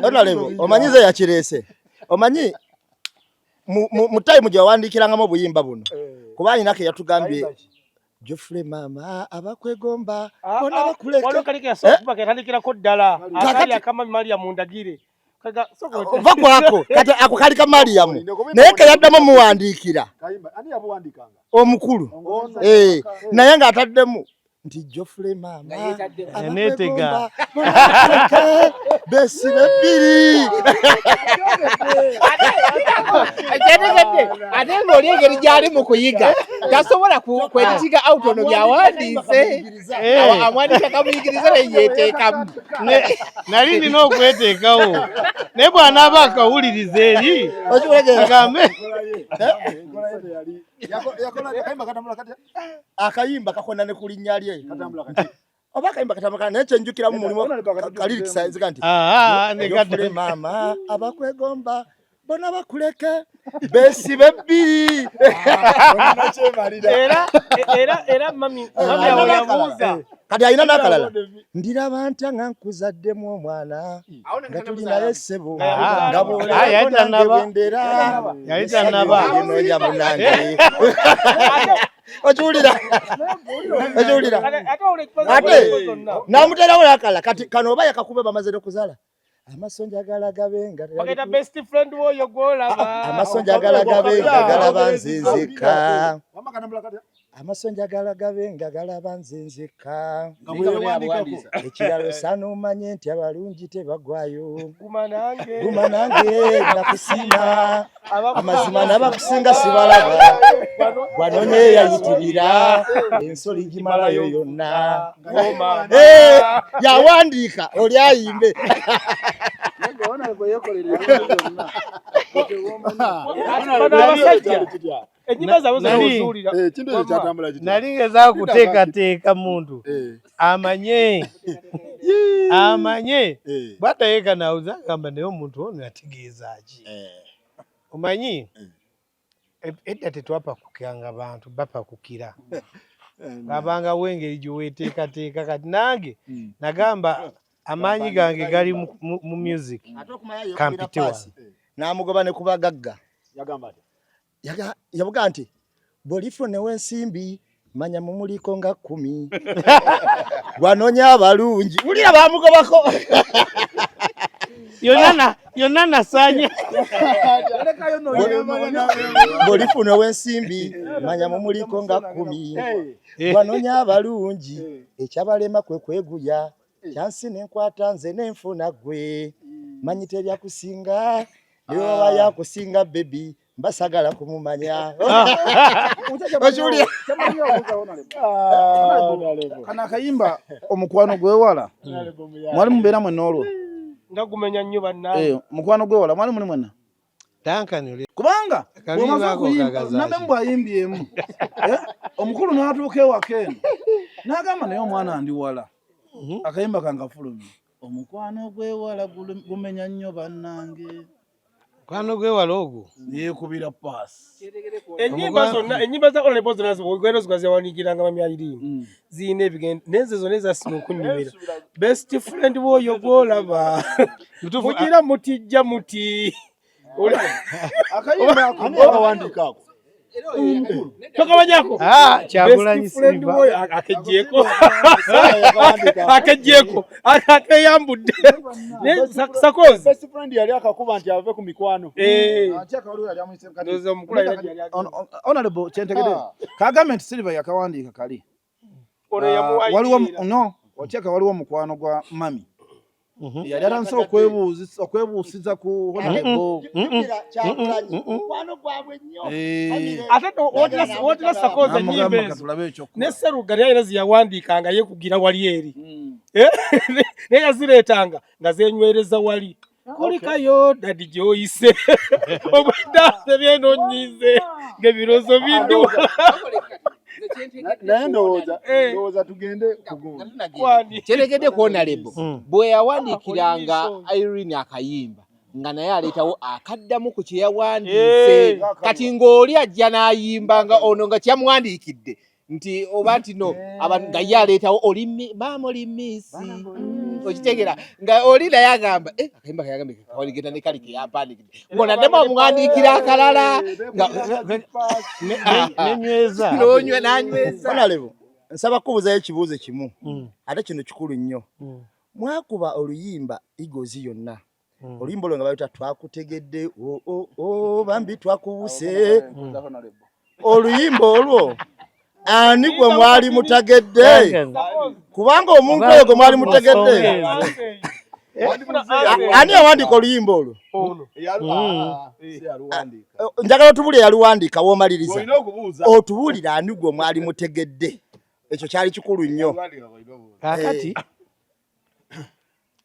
Honorable, omanyi ze yakireese, omanyi mu time gye wawandiikirangamu obuyimba buno, kuba alina ke yatugambye, "Geoffrey maama abakwegomba bona bakuleke." Waliwo kali keyasooka okuba ketandikirako ddala akali akama Maria mundagire. Ova kwako kati ako kali ka Mariyamu, naye keyaddamu muwandiikira omukulu, naye ng'ataddemu nti "Geoffrey maama Neetega. abakwegomba bona bakuleke besibe bbiri." Kyetegedde ate ng'oli engeri gy'ali mu kuyiga tasobola kweditinga out ono byawandiise. Amwandika kamuyigiriza naye yeeteekamu. Nali nina okweteekawo, naye bw'anaaba akawuliriza eri agambe. Akayimba kakona ne ku linnya lye oba akayimba katambula, naye kyenjukiramu mulimu ka lyrics nziga nti Ah, ne "Geoffrey maama abakwegomba bona bakuleke besibe bbiri." Era mami awo yabuuza. Kati alina n'akalala, "Ndiraba ntya nga nkuzaddemu omwana nga tuli naye ssebo nga Ah, yali bw'olabako nange tannaba. bwendera." Yali tannaba. Noonya munange, okiwulira, okiwulira? Ate olwo ekifaananyi Ate zonna. n'amuteerawo n'akalala kati kano oba yakakuba bamaze n'okuzaala, "Amaso njagala gabe nga Bagenda best friend woyo gwolaba. Amaso njagala gabe nga galaba nze nzekka, amaso njagala gabe nga galaba nze nzekka, ekiralo saana omanye nti abalungi tebagwayo." Guma nange. "Guma nange nakusiima, amazima n'abakusinga sibalaba, gwanonye yayitirira ensoli gimalayo yonna." Goma. Eh, yawandiika oli ayimbe. Bano abasajja ennyimba zaabwe zonna ozuulira. Ekintu ekyo kyatambula kitya? Nali ngezaako kuteekateeka muntu amanye bw'atayeeka nawuza agamba, naye omuntu ono yategeeza ki? Omanyi edda tetwapakukiranga bantu, bapakukira ng'abangawo engeri gye weeteekateeka. Kati nange nagamba amaanyi gange gali mu music. Ate okumanya Kampite yekubira paasi n'amugoba ne kubagagga. Yagamba atya? Yabuga nti bw'olifunewo ensimbi manya mumuliko nga 10 gwanoonya abalungi. Wulira, bamugobako. Yonna nasaanye. Bw'olifunewo ensimbi manya mumuliko nga 10 gwanoonya abalungi, ekyabalema kwe kweguya kyansi nenkwata nze nenfuna gwe manyi teryakusinga, niwe yakusinga baby mbasagala kumumanya. Okiwulira? Kano akayimba "Omukwano Gwewala" mwali mubeera mwenna olwo? Nga gumenya nnyo bannange. Eh, "Mukwano Gwewala" mwali muli mwenna? Duncan oli Kubanga Akayimba bw'omaze ako okuyimba kagaza namemu ki? Bw'ayimbyemu, omukulu n'atuuka ewaka eno n'agamba, "Naye omwana ndi wala." Akayimba kankafulumye, "Omukwano Gwewala" gumenya nnyo bannange. Mukwano Gwewala ogwo. Yeekubira paasi. Ennyimba zonna, ennyimba za Honorable zonna zigweno zigwa zewandiikiranga mami Irene ziyina ebigendo, naye nze zonna ezasinga okunnyumira "Best friend woyo gwolaba", mugira mutijja muti. Akayimba ako Ani yakawandiika ako? Tokamanyako? Ah, Kyagulanyi "Best friend Silver. woyo" akejjeeko akejjeeko akeyambudde. Naye Sakozi Best friend yali akakuba nti ave ku mikwano. Eh, Ate akawaliwo yali amuyise kati- Ndowooza omukulu alina gyali agenda. Honorable, kyentegedde kagambe nti Silver yakawandiika kali Ono Ah, yamuwa waliwo idea. no otyeka waliwo mukwano gwa mami yali atandise okwebuusiza ku Honorable. Jjukira Kyagulanyi mukwano gwabwe nnyo. Eh, Ate no, wotera Sakozi ennyimba namugamba ezo katulabe ekyokukola. Ne Seruga naye alina zeyawandiikanga yekugira wali eri. Eh, naye yazireetanga nga zenywereza wali, "Kulikayo daddy gyoyise obweddaase byenonyize ng'ebirowoozo bindi wala." Naye ndowooza Eh. ndowooza tugende kugundi. Kwani? Kyetegedde ku Honorable, bwe yawandiikiranga Irene akayimba nga naye aleetawo akaddamu ku kye yawandiise. Eh. Kati ng'oli ajja n'ayimba nga ono nga kyamuwandiikidde. Nti oba nti no abantu nga ye aleetawo oli maama oli miisi, okitegera nga oli naye agamba eh, akayimba kayagambye kawaligenda ne kali keyampandiikidde ng'onaddemu amuwandiikira akalala nga Nenyweza. N'onywe n'anyweza. Honorable, nsaba kukubuuzayo ekibuuzo kimu, ate kino kikulu nnyo. Mwakuba oluyimba Eagles yonna, oluyimba olwo nga bayita twakutegedde, o, o, o, bambi twakuwuse. Oluyimba olwo ani gwe mwali mutagedde? Kubanga omuntu oyo gwe mwali mutegedde, ani yawandiika oluyimba olwo? Njagala otubuulire yaluwandiika, w'omaliriza Olina okubuuza. Otubuulire ani gwe mwali mutegedde. Ekyo kyali kikulu nnyo. Kaakati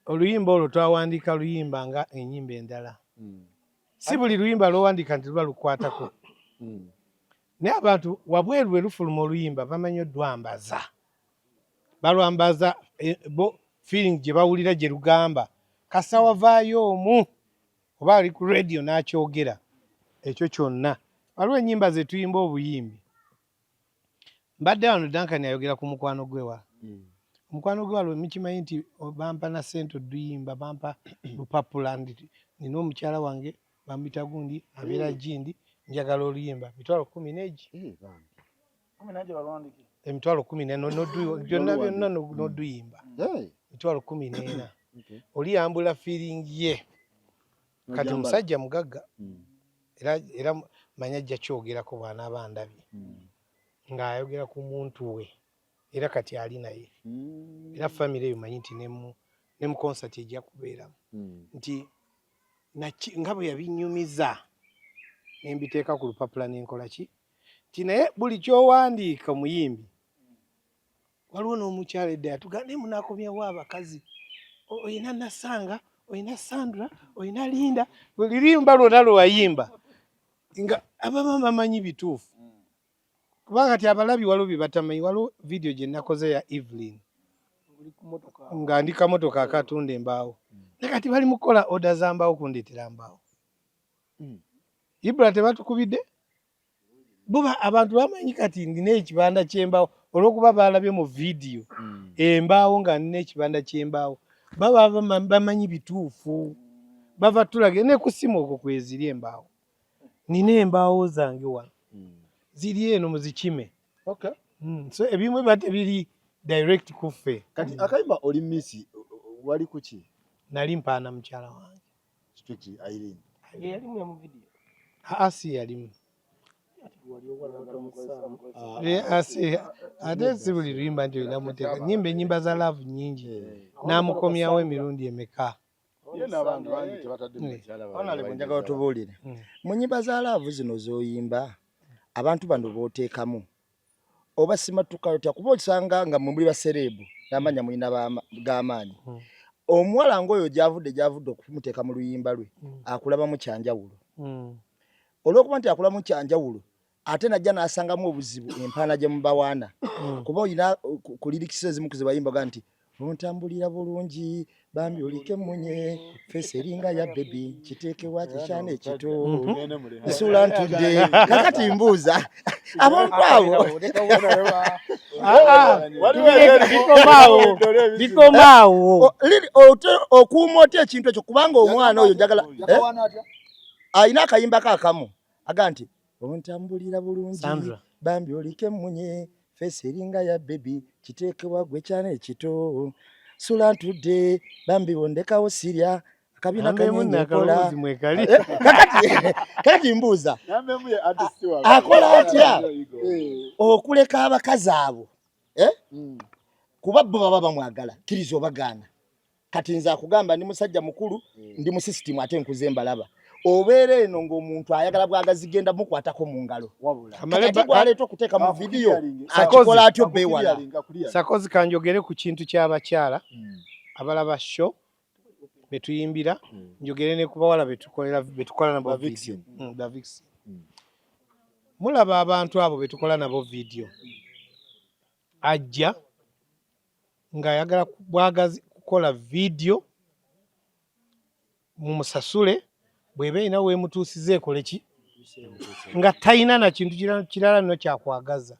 oluyimba olwo twawandiika luyimba nga ennyimba endala. Si buli luyimba lwowandiika nti luba lukwatako, naye abantu wabweru bwe lufuluma oluyimba bamanyi odwambaza, balwambaza bo feeling gye bawulira gye lugamba. Kasa wavaayo omu oba ali ku radio n'akyogera ekyo kyonna. Waliwo ennyimba ze tuyimba obuyimbi. Mbadde wano, Duncan ayogera ku mukwano gwe wa omukwano gwe waliwo. Mukimanyi nti bampa na ssente oduyimba, bampa lupapula ndi nina omukyala wange bamuyita gundi, abeera gindi, njagala oluyimba 100,000 n'egi 14,000 byonna byonna n'oduyimba 14,000. Oli yambula feeling ye. Kati omusajja mugagga era manya ajja kyogerako bw'anaaba ndabye ng'ayogera ku muntu we, era kati ali naye, era family eyo manyi nti ne mu concert ejja kubeeramu nti nga bwe yabinyumiza ne mbiteeka ku lupapula n'enkola ki nti naye buli ky'owandiika omuyimbi. Waliwo n'omukyala edda yatugamba, naye munaakomyawo abakazi, olina Nasanga, olina Sandra, olina Linda, buli luyimba lwonna lwe wayimba nga abamu bamanyi bituufu, kubanga kati abalabi waliwo bye batamanyi. Waliwo vidiyo gye nakoze ya Evelyn nga ndi kamotoka akatunda embaawo, naye kati bali mu kukola order za mbaawo, kundeetera mbaawo. Ibra tebatukubidde bo abantu bamanyi kati ndina ekibanda ky'embaawo olw'okuba balabye mu vidiyo embaawo nga nina ekibanda ky'embaawo. Baba bamanyi bituufu, bava tulage ne ku simu okwo kweziri embaawo. Nina embaawo zange wano ziri eno muzikime. So ebimu biba tebiri direct ku ffe. Kati akayimba oli miss wali kuki? Nali mpaana mukyala wange. Strictly Irene. Yalimu mu video. Aa, si yalimu. Eh, ate si buli luyimba nti olina muteeka nyimba. Ennyimba za love nnyingi. N'amukomyawo emirundi emeka? Ye n'abantu bangi tebatadde mu bakyala baabwe. Honorable, njagala otubuulire mu nnyimba za love zino z'oyimba, abantu bano b'oteekamu oba simatuka otya? Kuba osanga nga mwe muli ba celeb n'amanya mulina g'amaanyi. Omuwala ng'oyo gyavudde okumuteeka mu luyimba lwe, akulabamu kyanjawulo. Olw'okuba nti akulabamu kyanjawulo, ate najja n'asangamu obuzibu empaana gye mubawaana, kuba olina ku lyrics ezimu ku ze bayimbaga nti ontambulira bulungi bambi oliko emmunye, face eringa ya baby, kiteekebwa kikyana ekito, nsula ntudde. Kakati mbuuza abantu abo. Bikomaawo, bikomaawo. Okuuma otya ekintu ekyo? Kubanga omwana oyo njagala alina akayimba ke akamu aga nti ontambulira bulungi Sandra. Bambi oliko emmunye, face eringa ya baby, kiteekebwa gwe kyana ekito, sula ntudde, bambi bondekawo sirya, akabina Nambemu kanyenye nkola. nakalowoozi mwekali. Kakati mbuuza, Nambemu ye artist wange. akola atya okuleka abakazi abo, eh? Kuba bo baba bamwagala, kkiriza obagaana. Kati nze akugamba ndi musajja mukulu, ndi mu system, ate nkuze mbalaba obeera eno ng'omuntu ayagala bwagazi genda mukwatako mu ngalo. Kamale Kati ate gwaleeta okuteeka mu vidiyo, Sakozi. akikola atyo beewala? Sakozi, kanjogere ku kintu ky'abakyala abalaba show betuyimbira, njogere ne ku bawala betukolera, betukola nabo Ba video. vixen. Ba vixen. Mulaba abantu abo betukola nabo video, ajja ng'ayagala bwagazi kukola vidiyo, mumusasule, bw'eba erina weemutuusiza ekole ki, nga talina na kintu kirala nno kyakwagaza.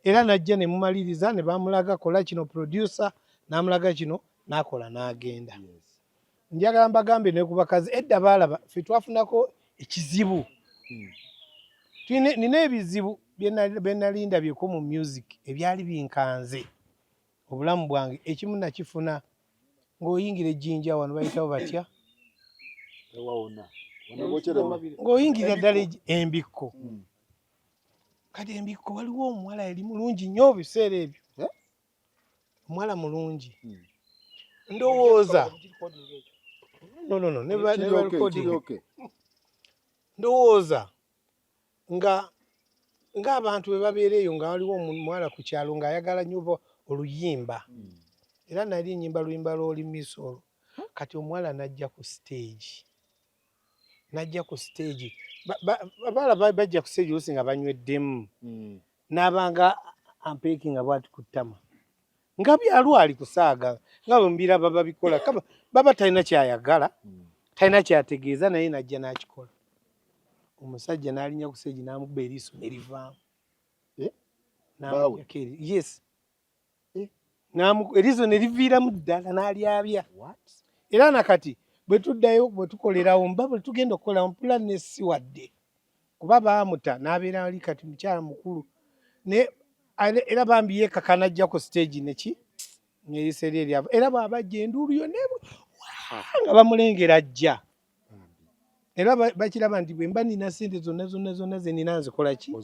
Era najja ne mumaliriza ne bamulaga kola kino producer n'amulaga kino n'akola n'agenda. Njagala mbagambe ne ku bakazi edda baalaba ffe twafunako ekizibu. Nina ebizibu bye nali ndabyeko mu music ebyali binkanze obulamu bwange. Ekimu nakifuna ng'oyingira ejjinja wano bayitawo batya ng'oyingira ddala embikko. Kati embikko waliwo omuwala yali mulungi nnyo ebiseera ebyo, omuwala mulungi ndowooza no no no ndowooza nga ng'abantu bwe babeera eyo nga waliwo omuwala ku kyalo ng'ayagala nnyo oluyimba era nali nnyimba luyimba lw'oli miss olwo. Kati omuwala n'ajja ku stage, n'ajja ku stage, abawala bajja ku stage oluusi nga banyweddemu, n'abanga ampeekinga bw'ati ku ttama nga byalwali kusaaga nga bwe mbiraba babikola, baba talina ky'ayagala, talina ky'ategeeza, naye n'ajja n'akikola. Omusajja n'alinnya ku stage n'amukuba eriiso ne livaamu. Yes. Eriiso ne liviiramu ddala n'alyabya. Era nakati bwe tuddayo bwe tukolerawo mba bwe tugenda okukolawo mpula nesiwadde kuba baamuta n'abeera ali kati mukyala mukulu naye era bambi yeekaka n'ajja ku stage neki n'eriiso eryo eryava era bw'aba ajja enduulu yonna nga bamulengera ajja era bakiraba nti bwe mba nina ssente zonna zonna zonna ze nina nzikola ki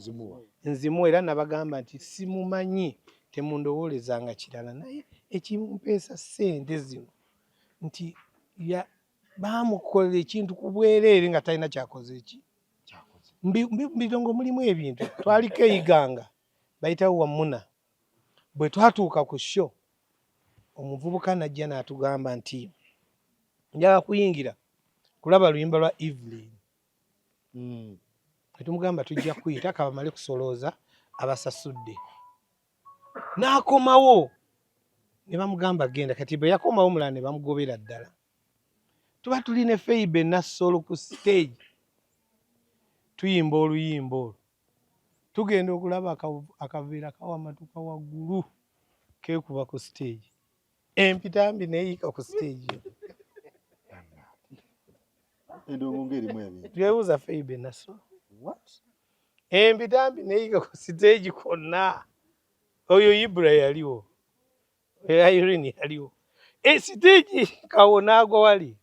nzimuwa. Era nabagamba nti simumanyi temundowoolezanga kirala naye ekimpeesa ssente zino nti baamukolera ekintu ku bwereere nga talina kyakoze ki mbirongo mulimu ebintu. Twaliko eyiganga bayitawo Wamuna bwe twatuuka ku show omuvubuka n'ajja n'atugamba nti njagala kuyingira kulaba luyimba lwa Evelyn. Ne tumugamba tujja kuyita kabamale kusolooza abasasudde. N'akomawo ne bamugamba genda. Kati bwe yakomawo omulala ne bamugobera ddala. Tuba tuli ne Feibe Nassolo ku stage tuyimba oluyimba olwo. Tugenda okulaba akaveera kawamatuka waggulu keekuba ku stage. Empitambi neeyiika ku stage. Endongo ng'erimu ebintu. Twebuuza Feibe Nassolo. Empitambi neeyiika ku stage kwonna. Oyo Ibra yaliwo. Oyo Irene yaliwo. Stage kawo n'agwa wali.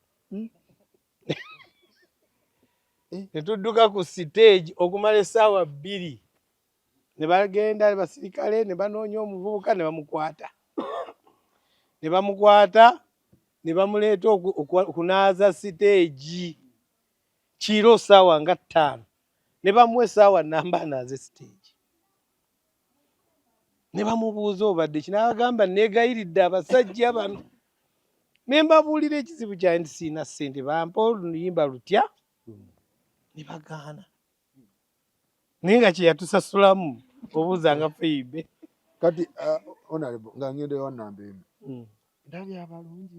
Ne tudduka ku stage okumala essaawa 2 ne bagenda basirikale ne banoonya omuvubuka ne bamukwata. Ne bamukwata ne bamuleeta okunaaza stage kiro ssaawa nga 5 ne bamuwa essaawa namba anaaze stage. Ne bamubuuza obadde ki n'agamba neegayiridde abasajja bano. Ne mbabuulira ekizibu kyange nti sirina ssente bampa oluyimba lutya ne bagaana. Naye nga kye yatusasulamu obuuza nga Feibe. Kati honorable nga ngenda ewa namba emu. Ndabye abalungi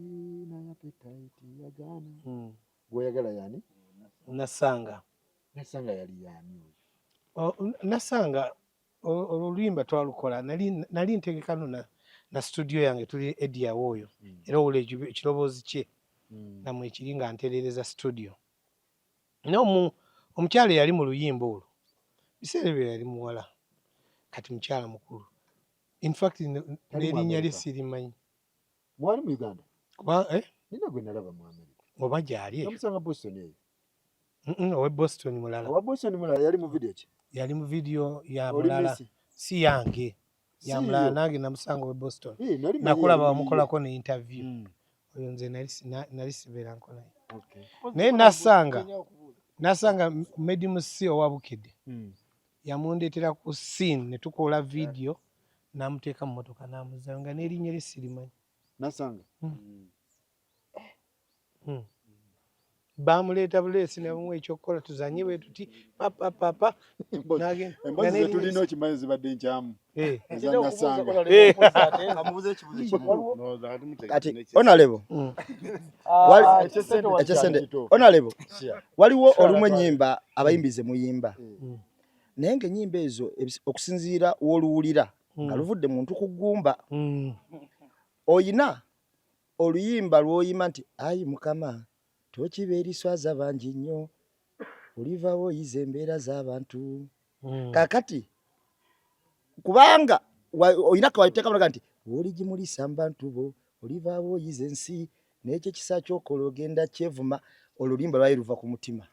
naye appetite yagaana. Gw'oyagala yani? Nasanga. Nasanga yali yani oyo? Nasanga oluyimba twalukola nali ntegeka no na studio yange tuli Eddie oyo era owula ekiroboozi kye namwe ekiri nga nterereza studio. Naye omukyala eyali mu luyimba olwo biseera ebyo yali muwala kati mukyala mukulu. In fact n'erinnya lye sirimanyi. Mwali mu Uganda? Kuba Nina gwe nalaba mu America. Oba gy'ali eyo. Namusanga Boston eyo. Owe Boston mulala. Owa Boston mulala yali mu video ki? Yali mu video ya mulala. Si yange. Ya mulala nange namusanga owe Boston. Nakulaba bamukolako ne interview. Oyo nze nali sibeera nkolayo. Naye nasanga Medi Musi owa Bukedde. Yamundeetera ku scene ne tukola video n'amuteeka mu mmotoka n'amuzzayo nga n'erinnya lye sirimanyi. Nasanga? Baamuleeta buleesi ne bamuwa ekyokukola tuzanye bwe tuti papa papa. Emboozi ze tulina okimanyi zibadde nkyamu. Eza Nasanga. Kati honorable. Ekyesente. Honorable. Waliwo olumu ennyimba abayimbi ze muyimba. Naye ng'ennyimba ezo okusinziira w'oluwulira. Nga luvudde muntu ku ggumba. Oyina oluyimba lw'oyimba nti ayi Mukama tokiba eriswaza bangi nnyo olivawo oyiza embeera z'abantu. Kakati kubanga olina kewateeka nti oligimulisa mu bantu bo olivaawo oyiza ensi n'ekyo ekisa kyokola ogenda kyevuma. Oluyimba lwali luva ku mutima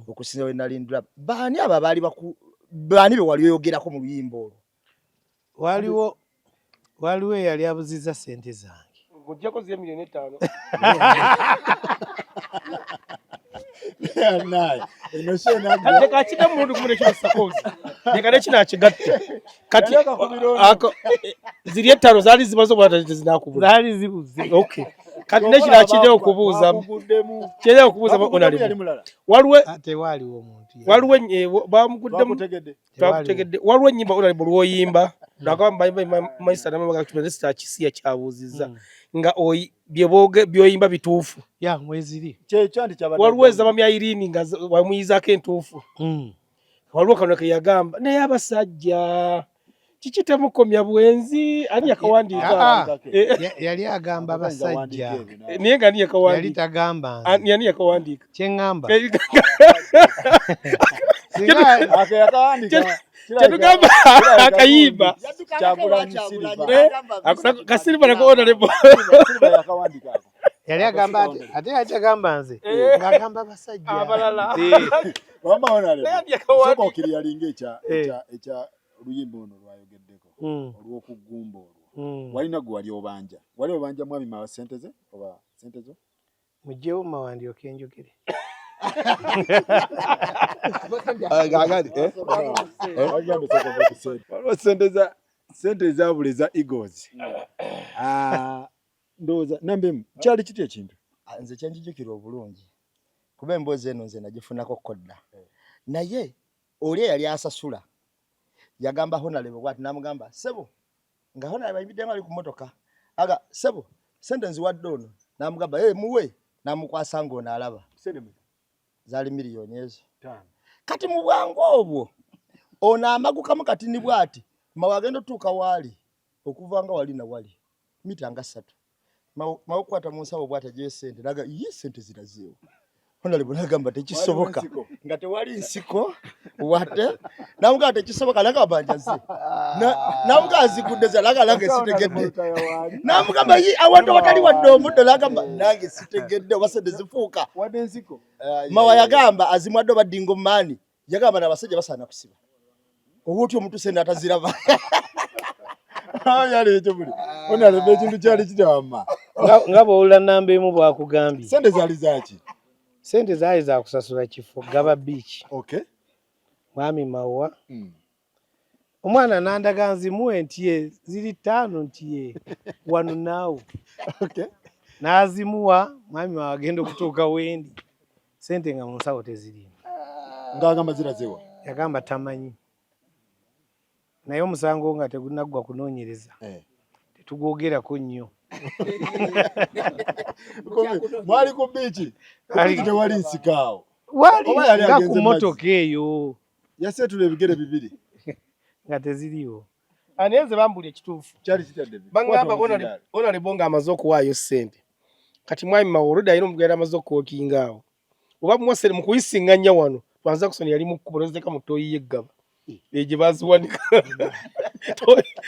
okusinza we nali ndulaba. Baani abo abaali baani be wali oyogerako mu luyimba olwo? Waliwo eyali abuzizza ssente zange. Ng'oggyeko ziri 5 million. Leka kidde mu mulundi gumu nekino sakozi. Leka nekino akigatte. Kati ako ziri 5 zaali zimaze obwata tezinakubula. Zaali zibuze. Okay. Kati nekino akidde okubuuza. Kyera okubuuza honorable. Waliwo tewaliwo omuntu. Waliwo bamuguddemu. Twakutegedde. Waliwo ennyimba honorable lw'oyimba. Lwakaba maisita namamaga kipresita kisiya kyabuuzizza nga byoyimba bituufu. Ya mweziri. Waliwo ezaba Irene nga wamuyizaako entuufu. Waliwo kano ke yagamba naye abasajja kiki temukomya bwenzi, ani yakawandiika? Yali agamba abasajja. Naye nga ani yakawandiika? Yali tagamba nze. Ani yakawandiika? Kye ŋŋamba. Kyetugamba akayimba kasiriva nako honorable. Yali agamba ate yali tagamba nze ng'agamba abasajja abalala. Wamma honorable. Sooka okiri yalinga ekya oluyimba ono lwayogeddeko olw'okugumba olwo. Walina gwe wali obanja. Wali obanja mwami Mawa ssente ze oba ssente zo? Muggyewo Mawa ndyoke njogere. Waliwo ssente ezabula eza Eagles. Ndowooza namba emu kyali kitya ekintu? Nze kyenjijukira obulungi kuba emboozi eno nze nagifunako kodda, naye oli eyali asasula yagamba honorable bwati n'amugamba ssebo, nga honorable ayimiddemu ali ku mmotoka, aga ssebo sente nziwadde ono, n'amugamba hey, muwe, n'amukwasa ng'ono alaba zaali 5 million ezo. Kati mu bwangu obwo ono amagukamu katini bwati Mawe agenda otuuka waali okuva nga wali na wali mita nga 3, Mawe okukwata mu nsawo bwati aggyeyo sente naga ye sente zirazeewo. Honorable nagamba tekisoboka nga tewali nsiko wadde, namugamba tekisoboka, nagamba njaze, namugamba azigudde za naga nange sitegedde, namugamba yi awantu awatali wadde omuddo, nagamba nange sitegedde oba sente zifuuka. Mawa yagamba azimwadde oba dingo maani, yagamba n'abasajja basaana kusiba oba otya omuntu sente ataziraba. Yali ekyo buli honorable ekintu kyali kitawamma. Nga bw'owulira namba emu bwakugambye. Sente zaali zaki? Sente zaali za kusasula kifo Gaba Beach. Okay. Mwami Mawa. Omwana nandaga nzimuwe nti ye ziri 5 nti ye wano naawe. Okay. N'azimuwa mwami Mawa, agenda okutuuka wendi sente nga mu nsawo teziriimu. Ng'agamba zirazewa? Yagamba tamanyi. Naye omusango nga tegunaggwa kunoonyereza tetugwogerako nnyo. Mwali ku biiki, tewali nsiko awo? Wali nga ku mmotoka eyo. Yaseetula ebigere bibiri. Nga teziriiwo. Naye nze bambuli ekituufu. Kyali kitadde. Bangamba honorable ng'amaze okuwaayo ssente. Kati mwami Mawa oludda alina omugenda amaze okuwokinga awo. Oba muwasere mu kuyisinganya wano transaction yali mu kkubo noziteeka mu ttooyi y'eggaba eyo gye baziwanika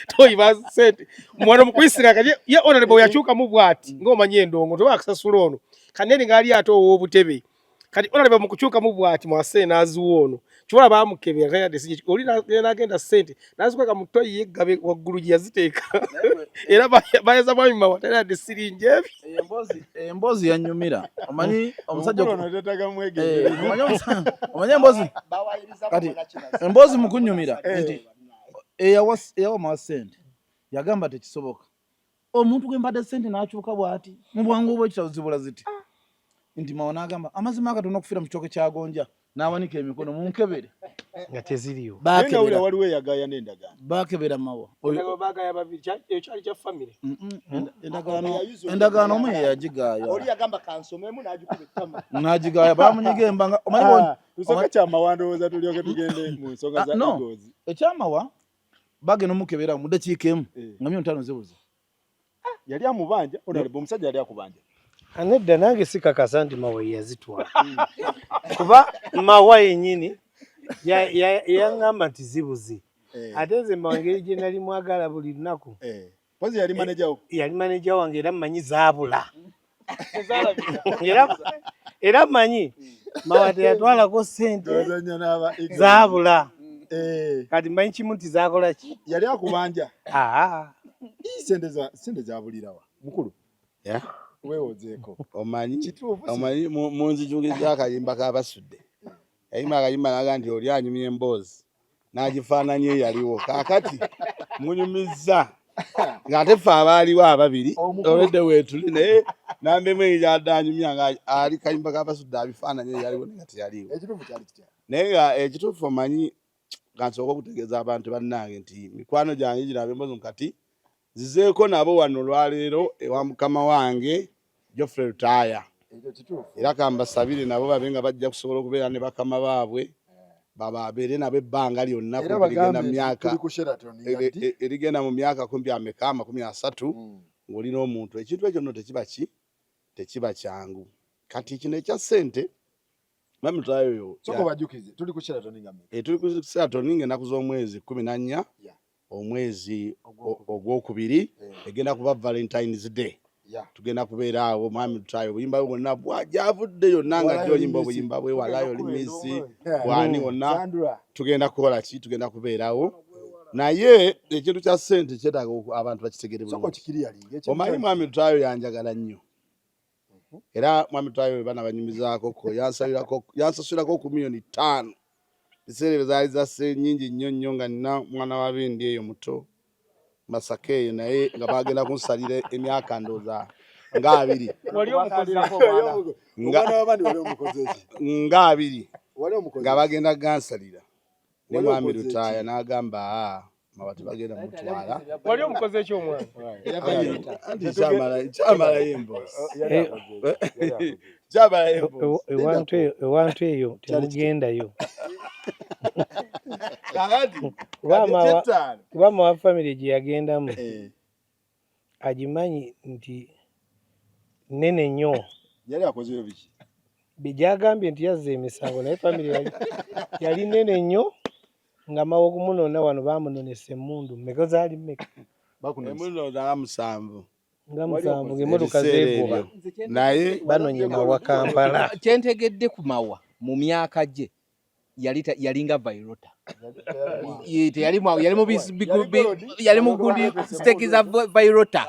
toyi bazisente wano mu kuyisinga. Kati ye honorable yakyukamu bw'ati ng'omanyi endongo toba akusasula ono kanene ng'ali ate ow'obutebe. Kati honorable mu kukyukamu bw'ati mwase n'aziwa ono kiwala baamukebera tayadde si oli n'agenda ssente n'azikweka mu toyi y'eggabe waggulu gye yaziteeka era bayeza mwami Mawa tayadde siringi ebi. Emboozi yanyumira. Omanyi omusajja omanyi emboozi, kati emboozi mu kunyumira nti eyawa Mawa ssente yagamba tekisoboka omuntu gwe mbadde ssente n'akyuka bw'ati mu bwangu bw'ekitabo zibula ziti, nti Mawa n'agamba amazima akatono okufiira mu kitooke kyagonja n'awanika emikono munkebere. Nga teziriwo. Bakebera waliwo eyagaya n'endagaano. Bakebera Mawa. Bagaya babiri, ekyali kya family. Endagaano omu yeyagigaaya. Oli yagamba kansomemu n'agikuba ettama. N'agigaaya bamunyiga embanga. Tusooke kyamawa ndowooza tulyoke tugende mu nsonga za Eagles. Ekyamawa. Bagenda omukebera mu ddakiika emu eh. nga 5,000,000 zibuze. Ah, yali amubanja honorable, omusajja yali akubanja. Anedda nange sikakasa nti Mawa yazitwala kuba Mawa yennyini yaŋŋamba nti zibuze eh. Ate nze Mawa engeri gye nali mwagala buli lunaku eh. Mpozi yali manager wo? Yali manager wange era mmanyi zaabula. Era mmanyi Mawa teyatwalako ssente zaabula. Eh. Kati mmanyi kimu nti zaakola ki? Yali akubanja. Ah. Ssente za ssente zaabulirawa mukulu? Yeah. Weewozeeko. Omanyi omanyi munzijukiza akayimba ka Basudde. Yayimba akayimba naga nti oli anyumya emboozi n'agifaananya eyaliwo. Kaakati munyumizza ng'ate ffe abaaliwo ababiri olwedde weetuli naye nambemu eyo gyadde anyumya nga ali kayimba ka Basudde abifaananya eyaliwo naye nga teyaliwo. Naye nga ekituufu omanyi kansooka okutegeeza abantu bannange nti mikwano gyange gino ab'emboozi kati nzizeeko nabo wano olwaleero ewa mukama wange Geoffrey Lutaaya era kambasabire nabo babe nga bajja kusobola okubeera ne bakama baabwe bababeere nabo ebbanga lyonna ligenda mu myaka erigenda mu myaka kumpi ameka 30 ng'oli n'omuntu ekintu ekyo nno tekiba ki tekiba kyangu kati kino ekya ssente Mwami Lutaaya oyo soko bajukize tuli ku Sheraton nga eh, tuli ku Sheraton nga ennaku z'omwezi 14 omwezi ogwokubiri eh. egenda kuba Valentine's Day tugenda kubeera awo mwami Lutaaya obuyimba bwe bwonna gyavudde yonna nga gy'oyimba obuyimba bwe walayo oli misi bwani wonna tugenda kukola ki tugenda kubeerawo naye ekintu kya ssente kyetaaga abantu bakitegere bulungi omanyi mwami Lutaaya yanjagala nnyo era mwami Lutaaya bana banyumizaako ko yansasulako ku 5,000,000 ebiseera ebyo zaali za ssente nyingi nnyo nnyo nga nina mwana wa bindi eyo muto Masaka eyo naye nga bagenda kunsalira emyaka ndowooza nga abiri nga abiri nga bagenda gansalira ne mwami Lutaaya n'agamba aa mabati bagenda mutwala. Wali omukoze ki omwana? Anti kyamalayo emboozi. Ewantu eyo temugendayo. Kuba mawa famire gye yagendamu eh. agimanyi nti nene nnyo. Yali akozeyo biki? Gyagambye nti yazza emisango naye famire yali nene nnyo nga mawa okumunona wano bamunonesa emmundu mmeka zaali mmeka? Emmundu nga 7. Nga 7 ng'emmotoka zeegoba naye banonye Mawa Kampala. Kyentegedde ku Mawa mu myaka gye yalinga Vairota. Teyali yali mu yali mu gundi steki za Vairota.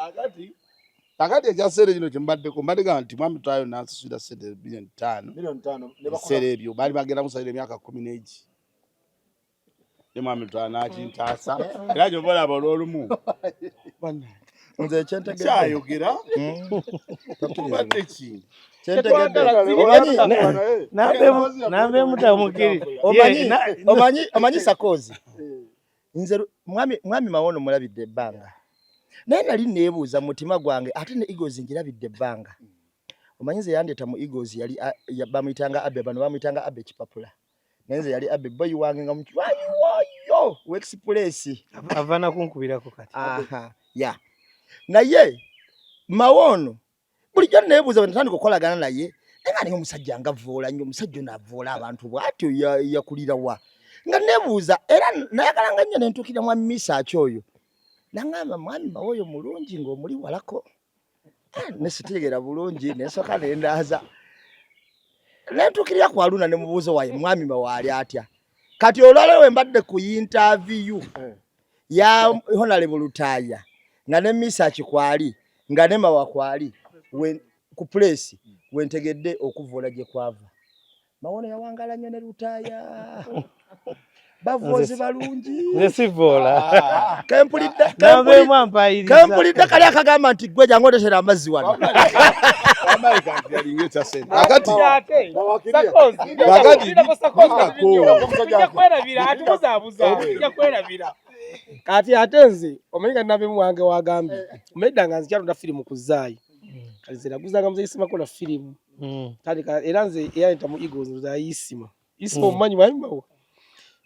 Kakati ekya ssente kino kye mbaddeko mbadde gamba nti mwami Lutaaya n'ansasulira ssente 5,000,000 ebiseera ebyo baali bagenda kunsalira emyaka 10 n'egi ne mwami Lutaaya n'akintaasa era kyova olaba olw'olumu nze ekyentegedde kyayogera obadde ki omanyi Sakozi nze mwami Mawono mulabidde ebbanga naye nali neebuuza mu mutima gwange ate ne Eagles ngirabidde ebbanga omanyi nze yandeeta mu Eagles yali bamuyitanga Abe bano bamuyitanga Abe Kipapula naye nze yali Abe boy wange nga mukiwayiwoyo wexpress ava nakunkubirako kati aha ya naye Mawono bulijjo neebuuza bwe natandika okukolagana naye naye nga naye omusajja nga avvoola nnyo omusajja ono avvoola abantu bw'atyo yakulira wa nga neebuuza era nayagalanga nnyo ne ntuukirira mwami Misaaki oyo nangamba mwami Mawo oyo mulungi ng'omuli walako ne sitegeera bulungi ne nsooka ne ndaaza ne ntuukirira ku Haruna ne mubuuza waye mwami Mawo ali atya kati olwaleero we mbadde ku yintaviyu ya Honorable Lutaaya nga ne Misaaki kwali nga ne Mawa kwali ku puleesi wentegedde okuvvoola gye kwava. Mawono yawangala nnyo ne Lutaaya. Bavvoozi balungi. Nze sivvoola. Kempulidde kali akagamba nti ggwe jangu ondetera amazzi wano. Kati ate nze omanyi nga nabemu wange wagambye omedda nga nzikyalonda firimu ku zaayi kati nze naguzanga muzeeyi Ssemakula firimu tandika era nze eyayita mu Eagles nze ayisima isima omumanyi mwami Mawa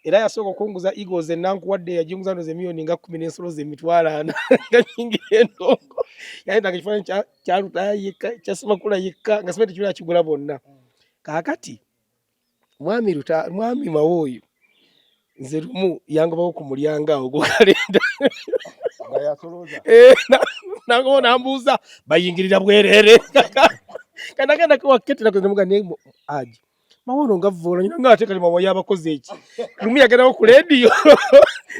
Era yasooka okunguza Eagles enankuwadde yajinguza ndoza emiliyoni nga 10 n'ensolo ze 400 nga nyingi endongo. Yaleetanga ekifaananyi kya Lutaaya yekka, kya Ssemakula yekka nga simanyi tekirina kigula bonna. Kaakati mwami Luta mwami Mawa oyo nze lumu yangobako ku mulyango awo gukalenda eh, nangoba nambuuza bayingirira bwereere kanagenda kewaketera kuzemuga naye aji Mawono nga vvoola nyina nga ate kali mawa yabakoze eki lumu yagendawo ku leediyo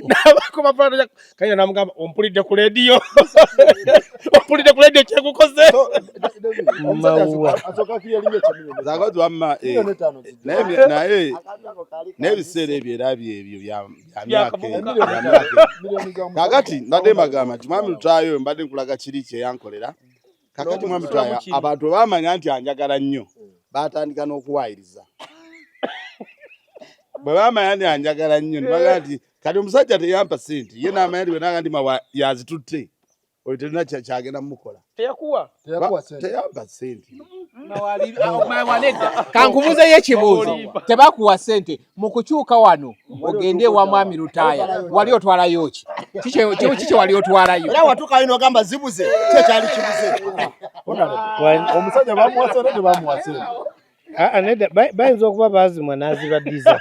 n'abakuba fana kayina n'amugamba ompulidde ku leediyo ompulidde ku leediyo kyekukoze wamma eh, naye n'ebiseera ebyo era byebyo bya myaka kakati mbadde mbagamba nti mwami Lutaayo mbadde nkulaga kiri kyeyankolera kakati mwami Lutaaya abantu bamanya nti anjagala nnyo batandika n'okuwaayiriza bwe bamanya nti anjagala nnyo nebagaa nti kati omusajja teyampa sente ye namanya nti bwenaga nti mawa yazitutte oyo terina kyagenda mumukola teyakuwa teyampa sente kankubuzeyo ekibuuzo tebakuwa sente mu kukyuka wano ogende ewa mwami Lutaaya wali otwalayo ki kiki wali otwalayo era watuukayo nogamba zibuze kyekyali kibuze omusajja bamuwa sente tebamuwa sente ah, ah, nedda bayinza okuba baazimwa n'azibaddiza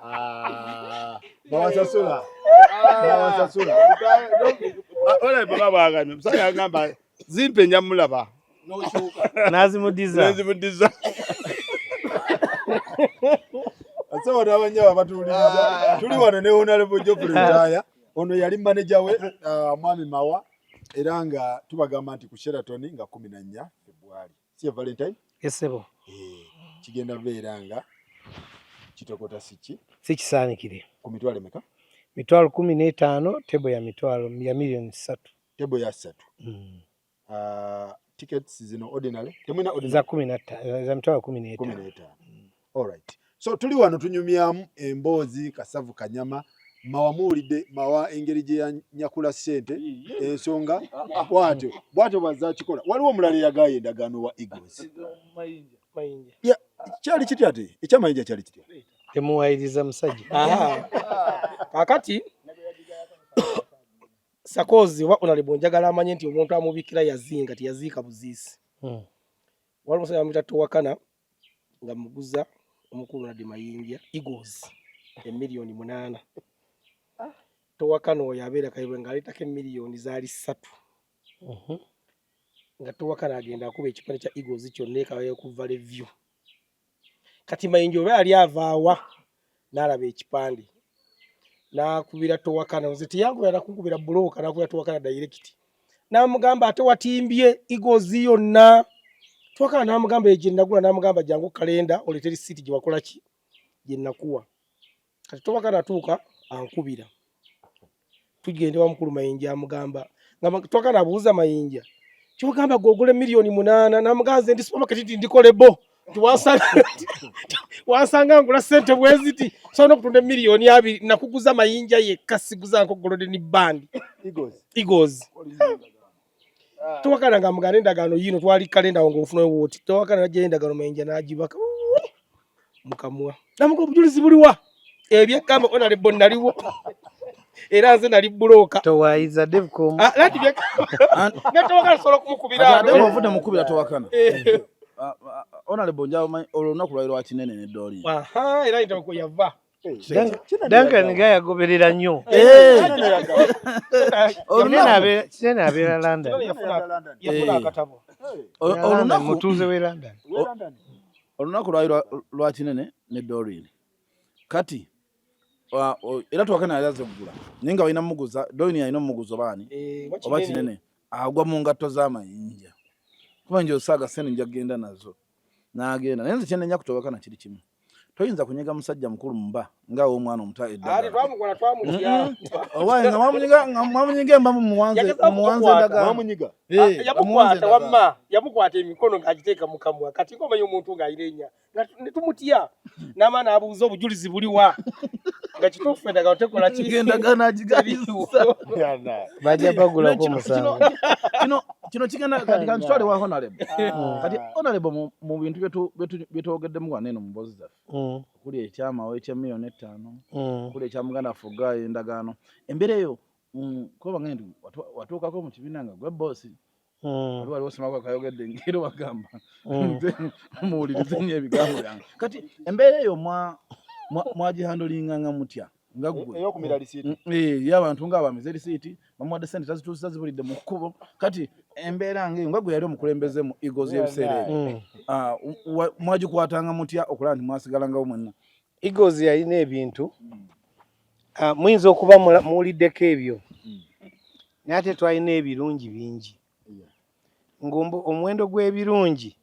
ah, bawasasula bawasasula olaba bwagambye omusajja agamba zimpe nja mulaba nazimudiza nazimudiza Asawa n'abanyaba batuwuliriza tuli wano ne Honorable Geoffrey Lutaaya ono yali manager we mwami Mawa era nga tubagamba nti ku Sheraton nga 14 February si Valentine esebo eh, kigenda beera nga kitokota siki sikisaanikire ku mitwalo emeka mitwalo 15 tebo ya mitwalo ya milioni 3 tebo ya 3 mm. Tickets zino ordinary temwina ordinary za 15 za mitwalo 15 15 all right so tuli wano tunyumyamu emboozi kasavu kanyama Mawa muwulidde Mawa engeri gye yanyakula ssente ensonga bwatyo bwatyo bwazakikola waliwo omulala eyagaaya endagaano wa Eagles kyali kitya ate ekyamayinja kyali kitya temuwayiriza musajja kakati Sakozi oba Honorable njagala amanye nti omuntu amubikira yazinga teyaziika buziisi. Waliwo omusajja bamuyita Towakana nga muguza omukulu Ronald Mayinja Eagles emiliyoni 8. Towakana oyo abeera Kayibwe ng'aleetako emiliyoni zaali 3. Nga Towakana agenda akuba ekipande kya Eagles kyonna ekabayo ku Valley View. Kati Mayinja oba yali avaawa n'alaba ekipande n'akubira Towakana nze teyankubira nakunkubira bulooka n'akubira Towakana direct n'amugamba ate watimbye Eagles yonna Towakana n'amugamba eyo gye nagula n'amugamba jangu kalenda oleete risiiti gye wakola ki gye nakuwa kati Towakana atuuka ankubira tugende wa mukulu Mayinja amugamba nga Towakana abuuza Mayinja kyogamba gwe ogula miliyoni 8 n'amugamba nze ndi supermarket nti ndikolebo nti wansanga ngula ssente bweziti sobola okutunda miliyoni 2 nakuguza Mayinja yekka siguza nko Golden Band Eagles Towakana nga amugamba endagaano yiino twali kalenda awo ng'ofuna wooti Towakana najjayo endagaano Mayinja n'agibaka mukamwa namuga obujulizi buliwa ebyegamba Honorable naliwo era nze nali bulooka towayiza Devcom lati byegamba Towakana sobola okumukubira ate ovudde mukubira Towakana Honorable njaba olwo olunaku lwali lwa Kinene ne Doli era yita kwe yava Duncan nga yagoberera nnyo Kinene abeera London yafuna akatabo olunaku mutuuze we London olunaku lwali lwa Kinene ne Doreen kati era Towakana yali azze kugula naye nga balina muguza Doreen alina omuguza obaani oba Kinene agwa mu ngatto z'amayinja kuba nje osaaga sente nja kugenda nazo n'agenda naye nze kyenenya ku Towakana kiri kimu toyinza kunyiga musajja mukulu mba nga omwana omuto eddagala nga mwamunyiga emba mumuwanze endagala yamukwata wamma yamukwata emikono ng'agiteeka mu kamwa kati ng'omanyi omuntu ng'ayina enya ne tumutya n'amaana abuuza obujulizi buliwa Nga kituufu endagaano tekola ki? Endagaano agigayisa. Bajja bagulako omusango. Kino kino kigenda kati kankitwale wa honorable. Kati honorable mu bintu byetwogeddemu wano eno mu mboozi zaffe. Okuli ekyamawo ekya miliyoni 5, okuli ekya muganda waffe ogaayo endagaano. Embeera eyo kuba ngende nti watuukako mu kibiina nga gwe boosi. Waliwo waliwo Ssemaka akayogedde ngeri wagamba nze muwulirize nnyo ebigambo byange. Kati embeera eyo mwagihandolinganga mutya nga ggwe? Ey'okumira lisiiti. Y'abantu ng'abamize lisiiti, bamuwadde ssente tazituusiza zibulidde mu kkubo. Kati embeera ng'eyo nga ggwe yali omukulembeze mu Eagles y'ebiseera ebyo, mwagikwatanga mutya okulaba nti mwasigalangawo mwenna? Eagles yalina ebintu, muyinza okuba muwuliddeko ebyo, naye ate twalina ebirungi bingi. Ng'omuwendo gw'ebirungi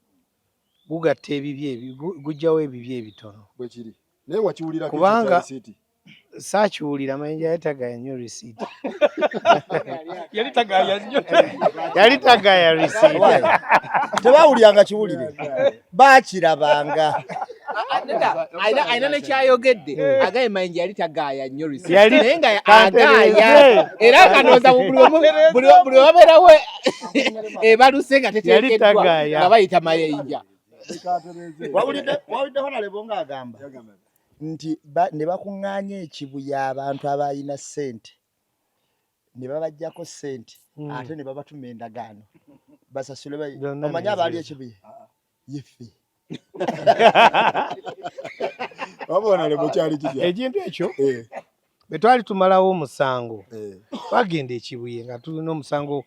gugatta ebibi, gujjawo ebibi ebitono. Bwe kiri. Naye wakiwulirako Kubanga ekyo kya risiiti? Saakiwulira, Mayinja yali tagaya nnyo risiiti. Yali tagaya nnyo. Yali tagaya risiiti. Tebawuliranga kiwulire. Baakirabanga. Alina nekyayogedde agaye Mayinja yali tagaya nnyo risiiti. Yali Naye nga kantereeze. agaaya. Era kanooza buli wabeerawo ebaluse nga teteekeddwa Yali tagaya. nga bayita Mayinja. Wawulidde Honorable ng'agamba nti ne bakuŋŋaanya ekibuya abantu abalina ssente ne babaggyako ssente ate ne babatuma endagaano basasule Byonna omanyi abaali nezizo. ekibuye yeffe. Waba Honorable kyali kitya? Ekintu ekyo bwe twali tumalawo omusango, twagenda ekibuye nga tulina omusango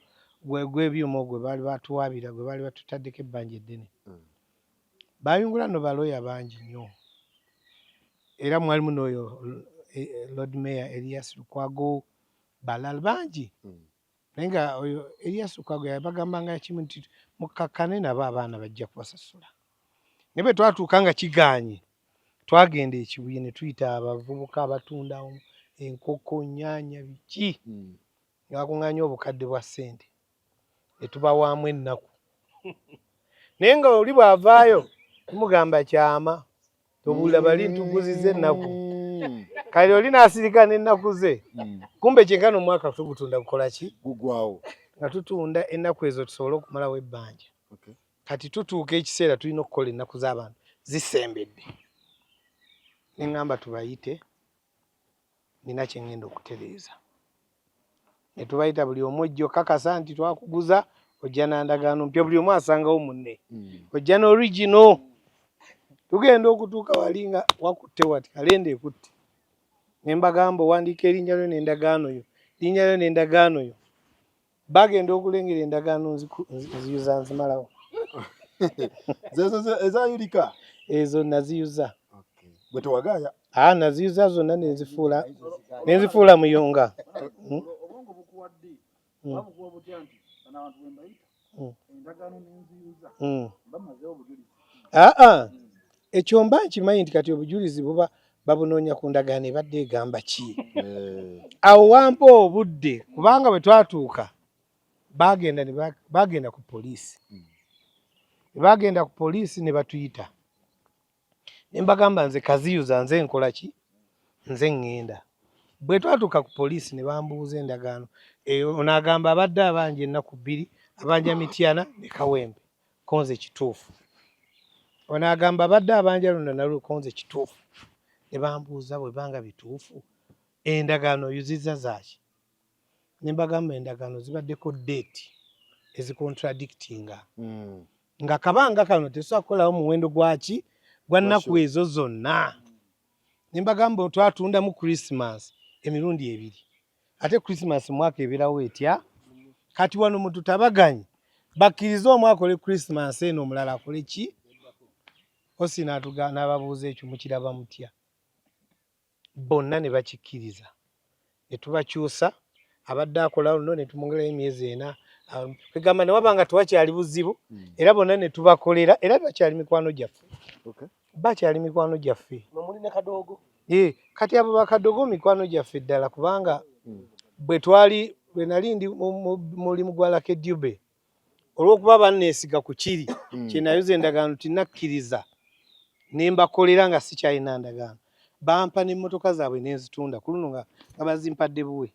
gw'ebyuma gwe baali batuwaabira, gwe baali batutaddeko ebbanja eddene. Baayungula nno balooya bangi nnyo, era mwalimu n'oyo Lord Mayor Elias Lukwago, balala bangi. Naye nga oyo Elias Lukwago yabagambanga kimu nti mukkakkane nabo abaana bajja kubasasula. Naye bwe twatuuka nga kigaanye, twagenda ekibuye ne tuyita abavubuka abatunda enkoko, nnyaanya, biki, nga bakuŋŋaanya obukadde bwa ssente ne tubawaamu ennaku. Naye nga oli bw'avaayo tumugamba kyama, tobuulira bali ntuguzizza ennaku. Kale oli n'asirika n'ennaku ze, kumbe kyenkana omwaka tugutunda kukola ki? Gugwawo. Nga tutunda ennaku ezo tusobole okumalawo ebbanja. Kati tutuuka ekiseera tulina okukola ennaku z'abantu zisembedde. Ne ŋŋamba tubayite, nina kye ŋŋenda okutereeza. Ne tubayita buli omu ojja okakasa nti twakuguza, ojja na ndagaano mpya, buli omu asangawo munne. Ojja ne original. Tugenda okutuuka wali nga wakutte wati, kalenda ekutte. Ne mbagamba owandiika erinnya lyo n'endagaano yo, erinnya lyo n'endagaano yo. Bagenda okulengera endagaano nziyuza nzimalawo. Zezo ezayulika? Ezo naziyuza. Gwe tewagaaya? Naziyuza zonna ne nzifuula muyonga. Obwongo bukuwa ddi? Babukuwa butya nti bano abantu bwe mbayita endagaano n'enziyuza bamazeewo obujulizi? Ekyo mba nkimanyi nti kati obujulizi buba babunoonya ku ndagaano ebadde egamba ki. Awo wampa obudde kubanga bwe twatuuka bagenda ku poliisi. Ne bagenda ku poliisi ne batuyita. Ne mbagamba nze kaziyuza nze nkola ki? Nze ŋŋenda. Bwe twatuuka ku poliisi ne bambuuza endagaano. Ono agamba abadde abanja ennaku 2, abanja Mityana ne Kawempe. Ko nze kituufu. Ono agamba abadde abanja luno nalwo, ko nze kituufu. Ne bambuuza bwe banga bituufu, endagaano oyuzizza zaaki? Ne mbagamba endagaano zibaddeko date ezikontradictinga. Nga kabanga kano tetusobola kukolawo muwendo gwaki gwa nnaku ezo zonna. Ne mbagamba twatundamu Christmas emirundi 2. Ate Christmas mwaka ebeerawo etya? Kati wano mututabaganye bakkirize omu akole Christmas eno omulala akole ki? Osi n'ababuuza ekyo mukiraba mutya? Bonna ne bakikkiriza. Ne tubakyusa, abadde akola luno ne tumwongerayo emyezi 4. Kwegamba ne waba nga tewakyali buzibu, era bonna ne tubakolera, era bakyali mikwano gyaffe. Bakyali mikwano gyaffe. Mwe muli ne Kadoogo? Kati abo bakadogo mikwano gyaffe ddala kubanga bwe twali, bwe nali ndi mu mulimu gwa Lucky Dube, olw'okuba banneesiga ku kiri kye nayuza endagaano tinnakkiriza ne mbakolera nga sikyalina ndagaano. Bampa n'emmotoka zaabwe nenzitunda ku luno nga nga bazimpadde buwe.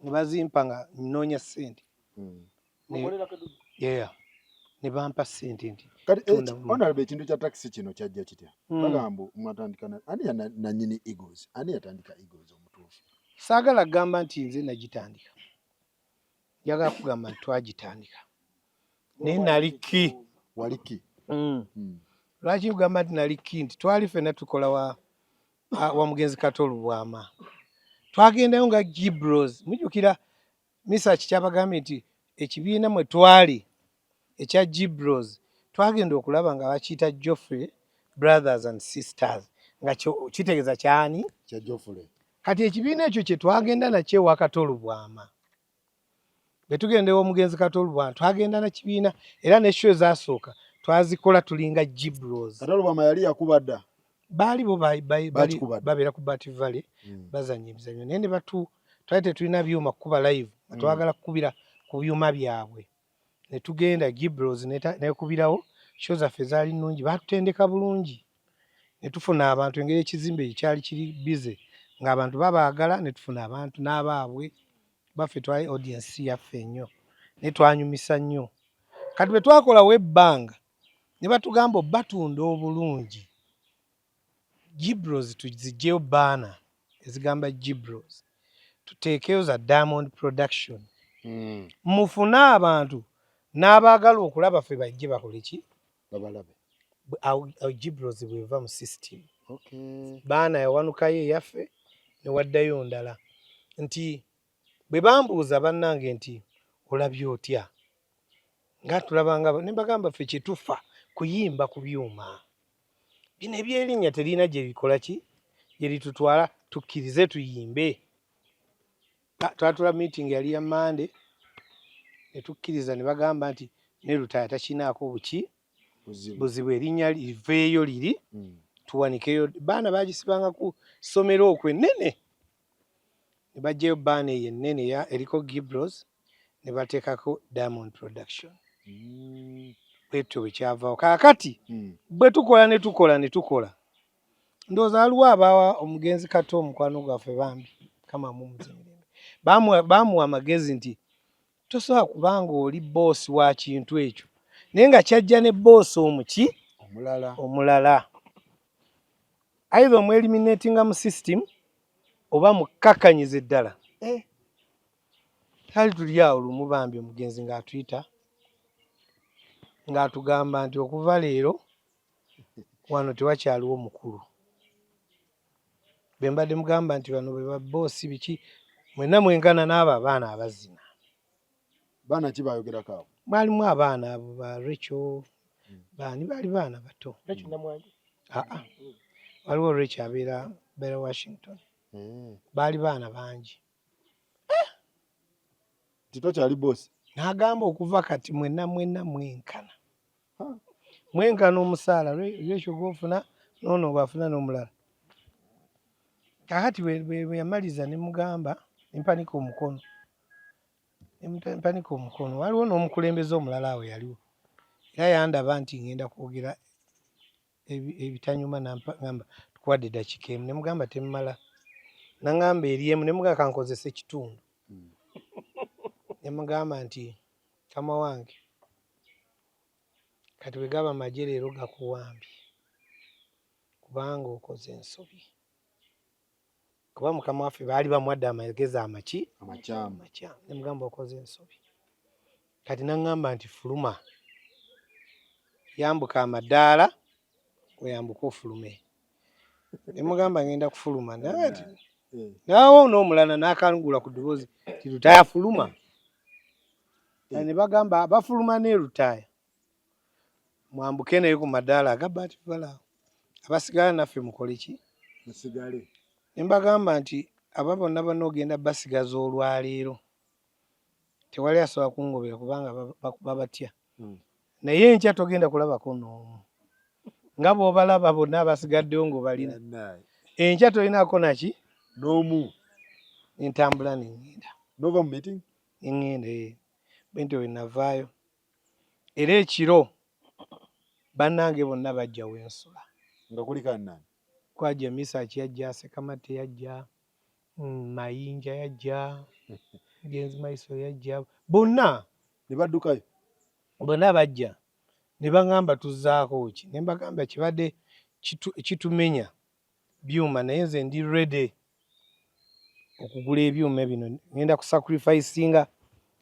Ne bazimpa nga nnoonya ssente. Yeah. Ne bampa ssente nti Kati tunda bulungi. Honorable, ekintu kya taxi kino kyajja kitya? Bagamba mwatandika ani ya nanyini Eagles? Ani yatandika Eagles omutuufu? Saagala kugamba nti nze nagitandika. Njagala kugamba nti twagitandika. Naye nali ki? Wali ki? Lwaki nkugamba nti nali ki? Nti twali ffenna tukola wa mugenzi Kato Lubwama. Twagendayo nga Gibros. Mujjukira Misach kyabagambye nti ekibiina mwe twali ekya Gibros twagenda okulaba nga bakiyita Geoffrey Brothers and Sisters, nga kitegeeza kyani? Kya Geoffrey. Kati ekibiina ekyo kye twagenda nakyo ewa Kato Lubwama. Bwe tugenda ew'omugenzi Kato Lubwama twagenda na kibiina era ne show ezasooka twazikola tulinga Gibros. Kato Lubwama yali yakuba dda. Baali bo Bakikuba dda. babeera ku Bat Valley, bazannya emizannyo naye ne twali tetulina byuma kukuba live, nga twagala kukubira ku byuma byabwe. Ne tugenda Gibros nekubirawo, show zaffe zaali nnungi, baatutendeka bulungi. Ne tufuna abantu engeri ekizimbe ekyo kyali kiri busy ng'abantu babaagala, ne tufuna abantu n'abaabwe baffe, twali audience yaffe nnyo ne twanyumisa nnyo. Kati bwe twakolawo ebbanga ne batugamba obatunda obulungi Gibros tuziggyeyo banner ezigamba Gibros, tuteekeyo za Diamond Production. Mufune abantu n'abaagala okulaba ffe bajje bakole ki? Babalabe. Awo Gibros bw'eva mu system. Banner yawanukayo eyaffe ne waddayo ndala. Nti bwe bambuuza bannange nti olabye otya? Nga tulabanga ne mbagamba ffe kye tufa kuyimba ku byuma. Bino eby'erinnya terina gye bikola ki? Gye litutwala, tukkirize tuyimbe. Twatula meeting yali ya Monday ne tukkiriza ne bagamba nti ne Lutaaya takinaako buki? Buzibu, erinnya liveeyo liri tuwanikeyo. Baana baagisibanga ku ssomero okwo ennene. Ne baggyayo banner eyo ennene eriko Gibros ne bateekako Diamond Production. Bwetyo bwe kyavaawo. Kaakati bwe tukola ne tukola ne tukola, ndowooza waliwo abawa omugenzi Kato omukwano gwaffe bambi, Mukama amuwummuze mirembe. Baamuwa amagezi nti tosobola kubanga oli bboosi wa kintu ekyo naye nga kyajja ne bboosi omuki? Omulala. Omulala. Either omweliminatinga mu system oba mukakkanyize ddala. Twali tuli awo lumu bambi omugenzi ng'atuyita ng'atugamba nti okuva leero wano tewakyaliwo mukulu. Bwe mbadde mugamba nti bano be babboosi biki, mwenna mwenkana n'abo abaana abazina. Baana ki baayogerako abo? Mwalimu abaana abo ba Rachel, baani baali baana bato. Rachel Namwanje? Aa, waliwo Rachel abeera Washington. Baali baana bangi. Nti tokyali boosi? N'agamba okuva kati mwenna mwenna mwenkana. Mwenkana omusaala, Rachel gw'ofuna n'ono gw'afuna n'omulala. Kaakati bwe yamaliza ne mugamba ne mpanika omukono. Ne mpanika omukono. Waliwo n'omukulembeze omulala awo yaliwo. Era yandaba nti ngenda kwogera ebitanyuma n'angamba tukuwadde eddakiika emu. Ne mugamba temmala. N'angamba eri emu ne mugamba kankozese kitundu. Ne mugamba nti mukama wange kati bwe gaba magye leero gakuwambye kubanga okoze ensobi. Kuba mukama waffe baali bamuwadde amagezi amaki? Amakyamu. Amakyamu. Ne mugamba okoze ensobi. Kati n'aŋŋamba nti fuluma. Yambuka amadaala oyambuke ofulume. Ne mugamba ngenda kufuluma. Naye nti naawo n'omulala n'akangula ku ddoboozi nti Lutaaya fuluma. Ne bagamba bafuluma ne Lutaaya. Mwambuke naye ku madaala aga Bat Valley awo. Abasigala naffe mukole ki? Musigale. Ne mbagamba nti aba bonna bonna ogenda basigaza olwaleero. Tewali asobola kungobera kubanga babatya. Naye enkya togenda kulabako n'omu. Nga bw'obalaba bonna abasigaddewo ng'obalina. Enkya tolinaako naki? N'omu. Ne ntambula ne ŋŋenda. N'ova mu meeting? Ne ŋŋenda ee. Bwe ntyo bwe navaayo. Era ekiro bannange bonna bajja we nsula. Nga kuliko ani nani? Kwajja Misaki yajja, Ssekamatte yajja, Mayinja yajja, Mugenzi Maiso yajja, bonna ne baddukayo. Bonna bajja ne baŋŋamba tuzzaako ki, ne mbagamba kibadde kitumenya byuma, naye nze ndi ready okugula ebyuma bino, ngenda ku sacrificinga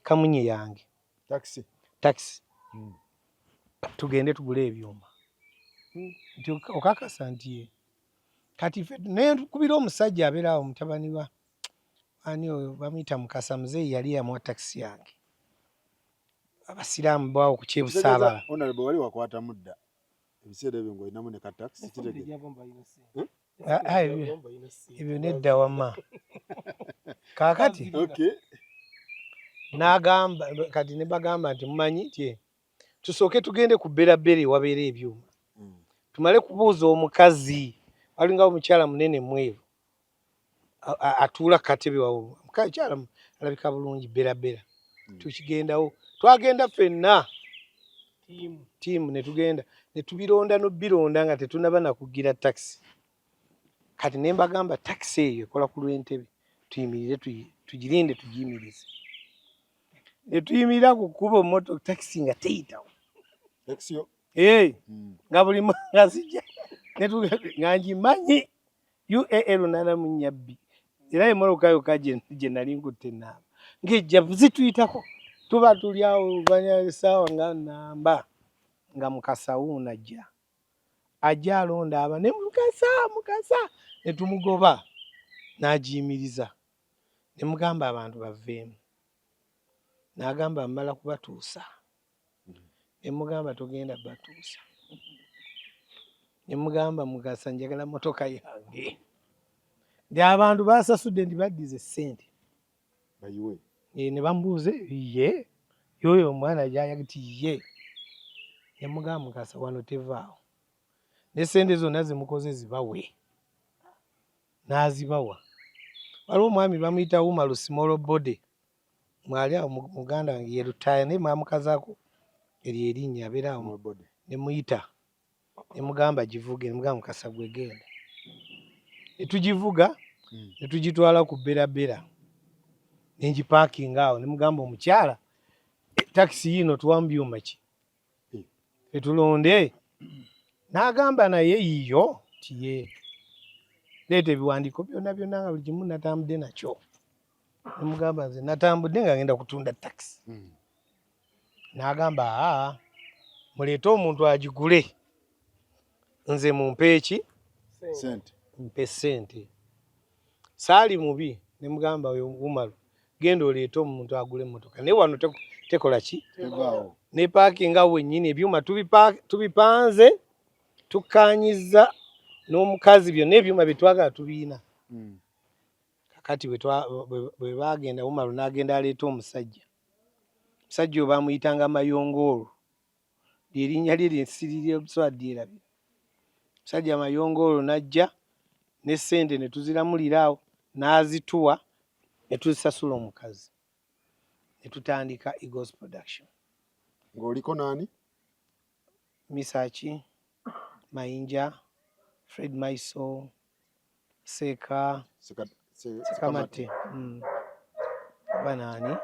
kamunye yange taxi, taxi. Tugende tugule ebyuma. Nti okakasa nti ye. Kati ffe nenkubira omusajja abeera awo, mutabani wa ani oyo bamuyita Mukasa, muzeeyi yali yamuwa takisi yange, abasiraamu bawo ku Kyebusaabala. Honorable, wali wakwatamu dda ebiseera ebyo ng'olinamu ne ka taxi kitegeeza? Ebyo nedda wamma. Kaakati n'agamba kati ne bagamba nti mumanyi nti tusooke tugende ku Bberabera ewabeera ebyuma, tumale kubuuza omukazi, walinga omukyala munene mweru atuula katebe wawo, mukyala alabika bulungi Bberabera. Tukigendawo, twagenda ffenna tiimu ne tugenda ne tubironda n'obironda nga tetunaba na kugira takisi. Kati ne mbagamba takisi eyo ekola ku lw'Entebe, tuyimirire tugirinde tugiyimirize. Ne tuyimirira ku kkubo, moto takisi nga teyitawo. Nga buli nga zijja nga ngimanyi UAL 84 B, era emmotoka yokka gye nali nkutte ennamba ng'ejja zituyitako, tuba tuli awo banya essaawa nga namba nga Mukasa wuuno ajja ajja alonda aba ne Mukasa Mukasa ne tumugoba n'agiyimiriza, ne mugamba abantu baveemu, n'agamba mmala kubatuusa, ne mugamba togenda batuusa, ne mugamba Mukasa njagala motoka yange, nti abantu basasudde nti baddize ssente bayiwe. Ne bamubuuza ye yoyo omwana gy'ayaga ti ye, ne mugamba Mukasa wano tevaawo ne ssente zonna zimukoze zibawe, n'azibawa. Waliwo omwami bamuyita Umaru Small Body, mwali awo muganda wange ye Lutaaya, naye mwamukazaako eryo erinnya, abeera awo, ne muyita ne mugamba givuge, ne mugamba Mukasa gwe genda, ne tugivuga ne tugitwala ku Bberabera, ne ngipaakinga awo, ne mugamba omukyala takisi yiino tuwamu byuma ki etulonde, n'agamba naye yiyo nti ye, leeta ebiwandiiko byonna byonna nga buli kimu natambudde nakyo, ne mugamba nze natambudde nga ngenda kutunda takisi. N'agamba aa muleete omuntu agigule, nze mumpe eki sente, mpe sente. Saali mubi, ne mugamba oyo Umaru genda oleete omuntu agule emmotoka, naye wano tekola ki, ne paakinga wennyini, ebyuma tubipanze, tukkaanyizza n'omukazi, byonna ebyuma bye twagala tubiina. Kakati bwe baagenda, Umaru n'agenda aleeta omusajja, omusajja oyo bamuyitanga Mayongoolo, lyerinnya lye lyensirirysoa dyerabira. Omusajja Mayongoolo n'ajja ne ssente ne tuziramulira awo, n'azituwa ne tuzisasula omukazi, ne tutandika Eagles Production. Ng'oliko naani? Misaki Mayinja, Fred Maiso, Seeka Sekamatte, banaani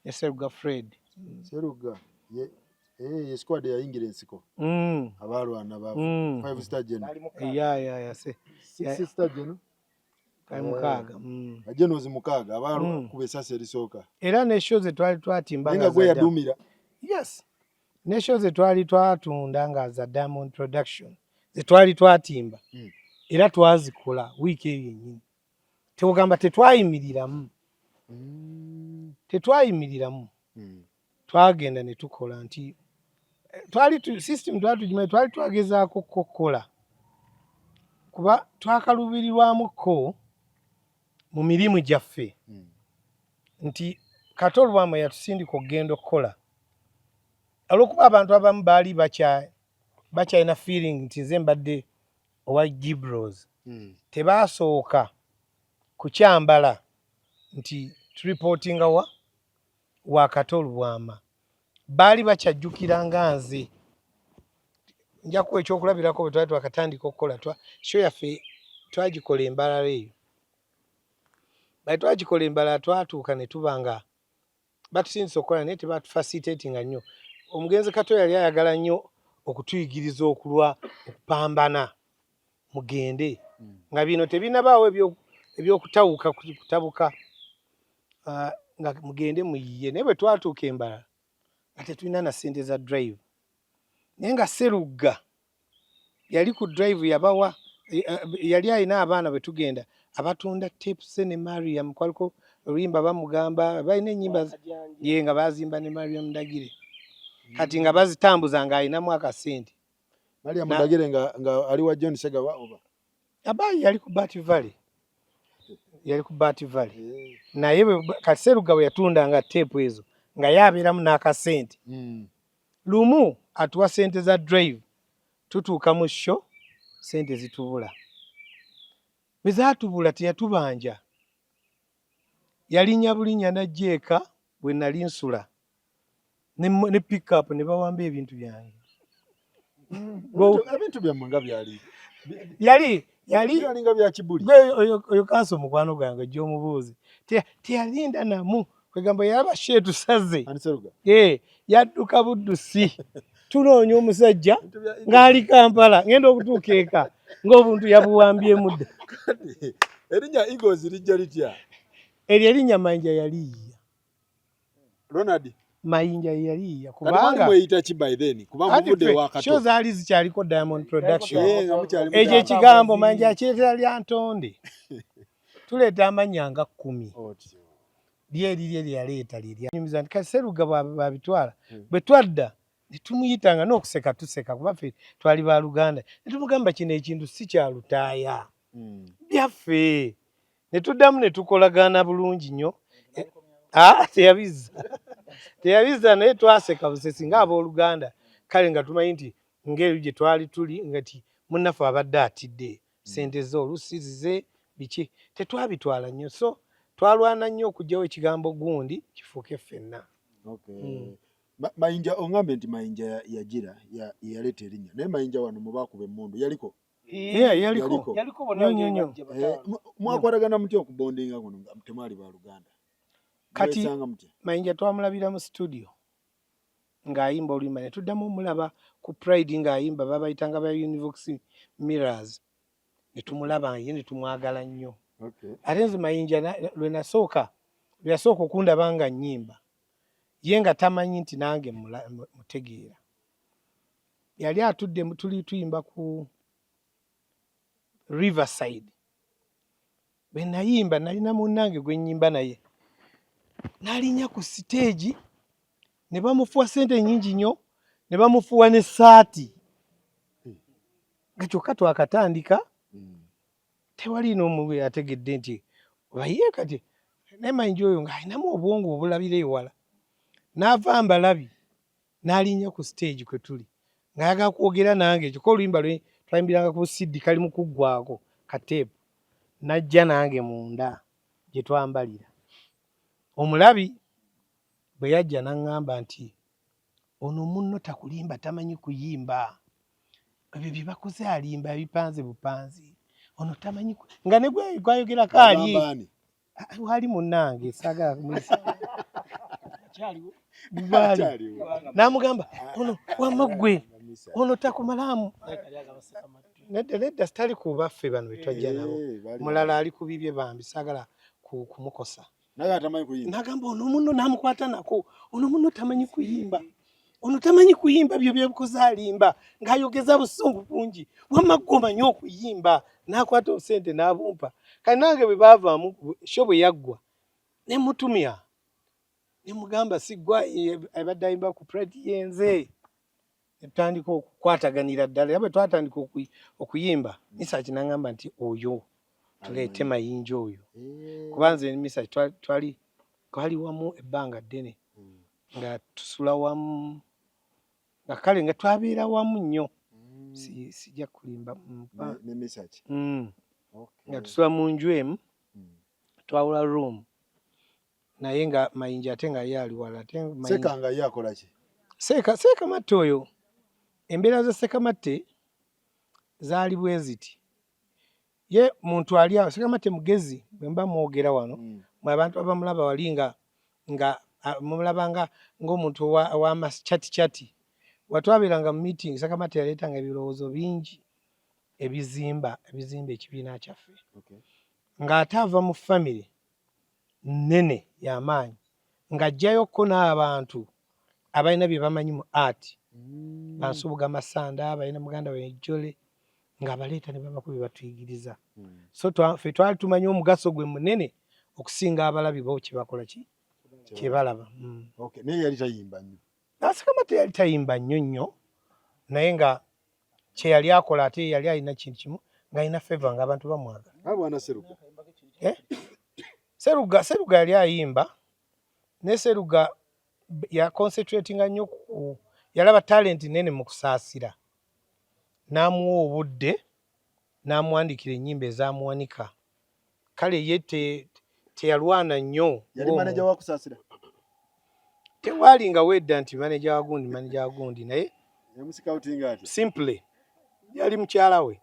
ne Seruga Fred. Seruga ye ye squad yayingira ensiko, abalwana ba 5 star general. Ya 6 star general kali mukaaga. Bajenuzi mukaaga abakuba esasi erisooka. Era ne show ze twali twatimba nga gwe yadumira. Yes, ne show ze twali twatunda nga za Diamond Production ze twali twatimba, era twazikola wiiki eyo yennyini, tekugamba tetwayimiriramu, tetwayimiriramu, twagenda ne tukola nti twali system twali tugimanyi, twali twagezaako kukola kuba twakaluubirirwamuko mu mirimu gyaffe, nti Kato Lubwama yatusindika okugenda okukola, olw'okuba abantu abamu baali bakyalina feeling nti nze mbadde owa Gibros, tebaasooka kukyambala nti tureportinga wa Kato Lubwama, baali bakyajjukira nga nze. Nja kuwa ekyokulabirako, bwe twali twakatandika okukola show yaffe Twagikola embalala eyo. Bwe twagikola embalala twatuuka ne tuba nga batusindise okukola naye tebatufacilitatinga nnyo. Omugenzi Kato yali ayagala nnyo okutuyigiriza okulwa okupambana mugende nga bino tebinabaawo ebyokutawuka kutabuka ah, nga mugende muyiye naye bwe twatuuka embalala nga tetulina na ssente za drive naye nga Sserugga yali ku drive yabawa eh, eh, yali alina abaana bwe tugenda abatunda tapes ne Mariam kwaliko oluyimba bamugamba balina ennyimba ye nga bazimba ne Mariam Ndagire kati nga bazitambuza nga alinamu akasente Mariam Ndagire nga, nga ali wa John Segawa oba abayi yali ku Bat Valley yali ku Bat Valley eh. naye kati Seruga bwe yatundanga tape ezo nga yabeeramu n'akasente mm. Lumu atuwa sente za drive tutuuka mu show sente zitubula. Bwe zaatubula teyatubanja yalinnya bulinnya n'ajja eka we nali nsula ne pick up ne bawamba ebintu byange. Ebintu byammwe nga byali yali yali yalinga bya kibuli oyo kanso mukwano gwange ojja omubuuzi teyalinda namu kwegamba yalaba shetusaze eh, yadduka buddusi tunoonya omusajja ng'ali Kampala ngenda okutuuka eka ng'obuntu yabuwambyemu dda erinnya Eagles lijja litya eryo erinnya Mayinja yaliyiya Ronald Mayinja yaliyiya kubanga mweyita ki by then kuba muvudde wa Kato show zaali zikyaliko Diamond Production eh, ekyo ekigambo Mayinja akireetera lya ntonde tuleeta amannya nga kkumi lyerirye lyeyaleeta lyelyanyumiza nti kati Seruga bwabitwala hmm. bwe twadda ne tumuyita nga n'okuseka tuseka kuba ffe twali ba Luganda ne tumugamba kino ekintu si kya Lutaaya hmm. byaffe ne tuddamu ne tukolagana bulungi nnyo eh, ah, teyabizza teyabizza naye twaseka busesi ng'abooluganda kale nga tumanyi nti ng'eyo gye twali tuli nga ti munnaffe abadde atidde sente ze olusi zize biki tetwabitwala nnyo so twalwana nnyo okugyawo ekigambo gundi kifuuke ffenna okay. mm. Mayinja ongambe nti Mayinja yagira yaleeta erinnya naye Mayinja wano mubakuba emmundu yaliko yaliko eh, mwakwatagana mutya okubondinga kuno nga temwali ba luganda kati Mayinja twamulabira mu studio ng'ayimba oluyimba ne tuddamu omulaba ku Pride ng'ayimba babayitanga ba Univox Mirrors ne tumulaba ye ne tumwagala nnyo ate nze Mayinja lwe nasooka lwe yasooka okundaba nga nnyimba ye nga tamanyi nti nange mutegeera yali atudde tuli tuyimba ku Riverside bwe nayimba nalina munnange gwe nnyimba naye n'alinnya ku siteegi ne bamufuwa ssente nnyingi nnyo ne bamufuwa n'essaati nga kyokka twakatandika tewali n'omu ategedde nti baye kati naye mayinja oyo ng'alinamu obwongo obulabira ewala n'ava mbalabi n'alinnya ku siteegi kwe tuli ng'ayagala kwogera nange kyokka oluyimba lwe twayimbiranga ku busidi kali mu kuggwako kateepu n'ajja nange munda gye twambalira omulabi bwe yajja n'aŋŋamba nti ono munno takulimba tamanyi kuyimba ebyo bye bakoze alimba yabipanze bupanzi ono tamanyi nga ne gwayogerako ali wali munange sagala kumuyisa namugamba ono wamma ggwe ono takumalaamu nedda nedda sitali ku baffe bano betwajja nabo eh, mulala ali ku bibye bambi sagala kumukosa nagamba ono muno namukwata nako ono muno tamanyi kuyimba ono tamanyi kuyimba byo byebukoze alimba ng'ayogeza busungu bungi wamma ggwe omanyi okuyimba n'akwata obusente n'abumpa kati nange bwe baavaamu sho bwe yaggwa ne mutumya ne mugamba si ggwa abadde ayimba ku pride yenze ne tutandika okukwataganira ddala era bwe twatandika okuyimba Misaki n'angamba nti oyo tuleete Mayinja oyo eh. kuba nze Misaki twali twali wamu ebbanga ddene hmm. nga tusula wamu nga kale nga twabeera wamu nnyo mm. sijja kulimba mm. nga tusula mu nju emu mm. twawula room naye nga Mayinja ate nga ye ali wala ate Seka nga ye akola ki Seka Ssekamatte oyo embeera za Ssekamatte zaali bwe ziti. Ye muntu ali awo Ssekamate mugezi bwe mba mwogera wano mm. mwe abantu abamulaba wali nga nga mumulaba nga ng'omuntu ow'amakyati kyati watwabeeranga mu meeting Ssekamate yaleetanga ebirowoozo bingi ebizimba ebizimba ekibiina kyaffe okay. ng'ate ava mu famire nnene y'amaanyi ng'ajjayokko n'abantu abalina bye bamanyi mu art mm. Bansubuga Masanda balina muganda we Jole ng'abaleeta ne babako bye batuyigiriza mm. So ffe twali tumanyi omugaso gwe munene okusinga abalabi bo kye bakola ki kye balaba mm. Okay. Naye yali tayimba nnyo Nasekama yali tayimba nnyo nnyo naye nga kye yali akola ate yali alina kintu kimu ng'alina favor ng'abantu bamwagala. Bwana Seruga. Eh? Seruga Seruga yali ayimba ne Seruga ya concentratinga nnyo ku yalaba talent nene mu kusaasira n'amuwa obudde n'amuwandiikira ennyimba ezamuwanika kale ye teyalwana nnyo. Yali maneja wa Kusaasira? Tewaali nga wedda nti maneja wa gundi maneja wa gundi naye simply yali mukyala we.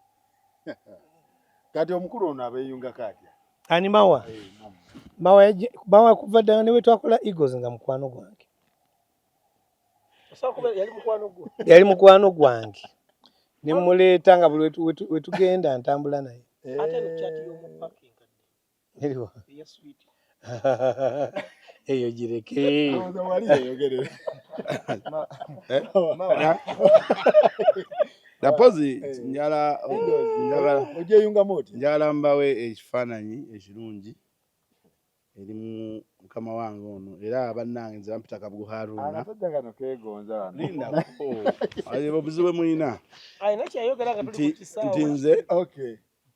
Kati omukulu ono abeeyungako atya? Ani Mawa? Hey, Mawa, Mawa kuva ddala ne bwe twakola Eagles nga mukwano gwange. Yali mukwano gwange ne muleeta nga buli wetugenda ntambula naye. Eyo gireke. Napozi njala njala mbawe ekifaananyi ekirungi eri mukama wange ono era bannange nze bampita Kabugu Haruna. Akasajja kano keegonza wano. Lindako. Ayo obuzibu bwe mulina. Nti nze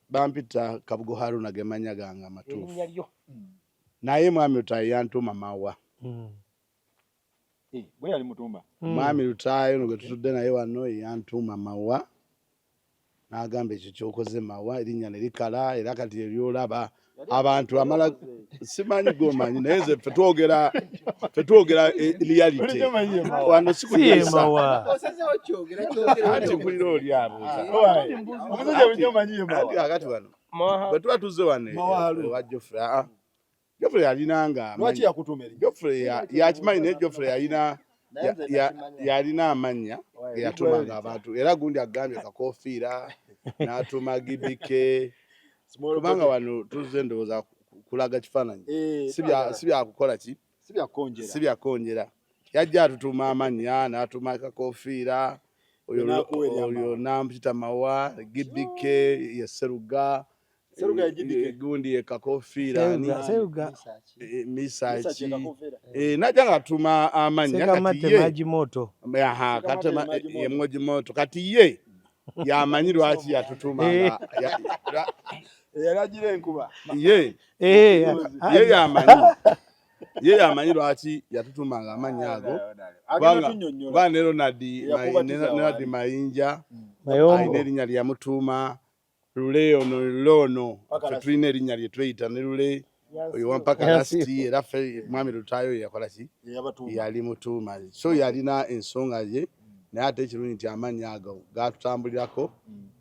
bampita Kabugu Haruna ge mannya gange amatuufu. Naye mwami Lutaaya yantuuma Mawa. Hmm. Eh, bwe yali mutumba. Mwami Lutaaya ono gwe tutudde naye wano yantuuma Mawa. N'agamba ekyo ky'okoze Mawa erinnya ne likala era kati eryolaba abantu amala simanyi gomanyi naye nze ffe twogera ffe twogera eh, reality wano sikutiisa anti mpulira oli abuuza akati wano bwe tuba tuzze wano ewa Geoffrey ah, ah. Geoffrey yalina nga lwaki yakutuuma erinnya Geoffrey yakimanyi naye Geoffrey yalina yalina amannya geyatumanga abantu era gundi agambye kakofiira n'atuma gibike kubanga wano tuzze ndowooza kulaga kifaananyi eh, si byakukola ki si byakonjera yajja atutuma amannya n'atuma kakofiira oyo nampita mawa gibike ye Seruga Seruga ye GBK. Eh, gundi ye kakofiira ani Seruga eh, misaki eh, najja nga atuma amannya kati ye maji moto aha katema ye moji moto kati ye yamanyi lwaki yatutuma nga yalagira enkuba ye ye yamanyi ye yamanyi lwaki yatutuma nga amannya ago kubanga ne Ronald Mayinja alina erinnya lye yamutuuma Lule ono lule ono ffe tulina erinnya lye tweyita ne Lule oyo wampaka lasti era ffe mwami Lutaayo yakola ki yali mutuuma so yalina ensonga ye naye ate ekirungi nti amannya ago gatutambulirako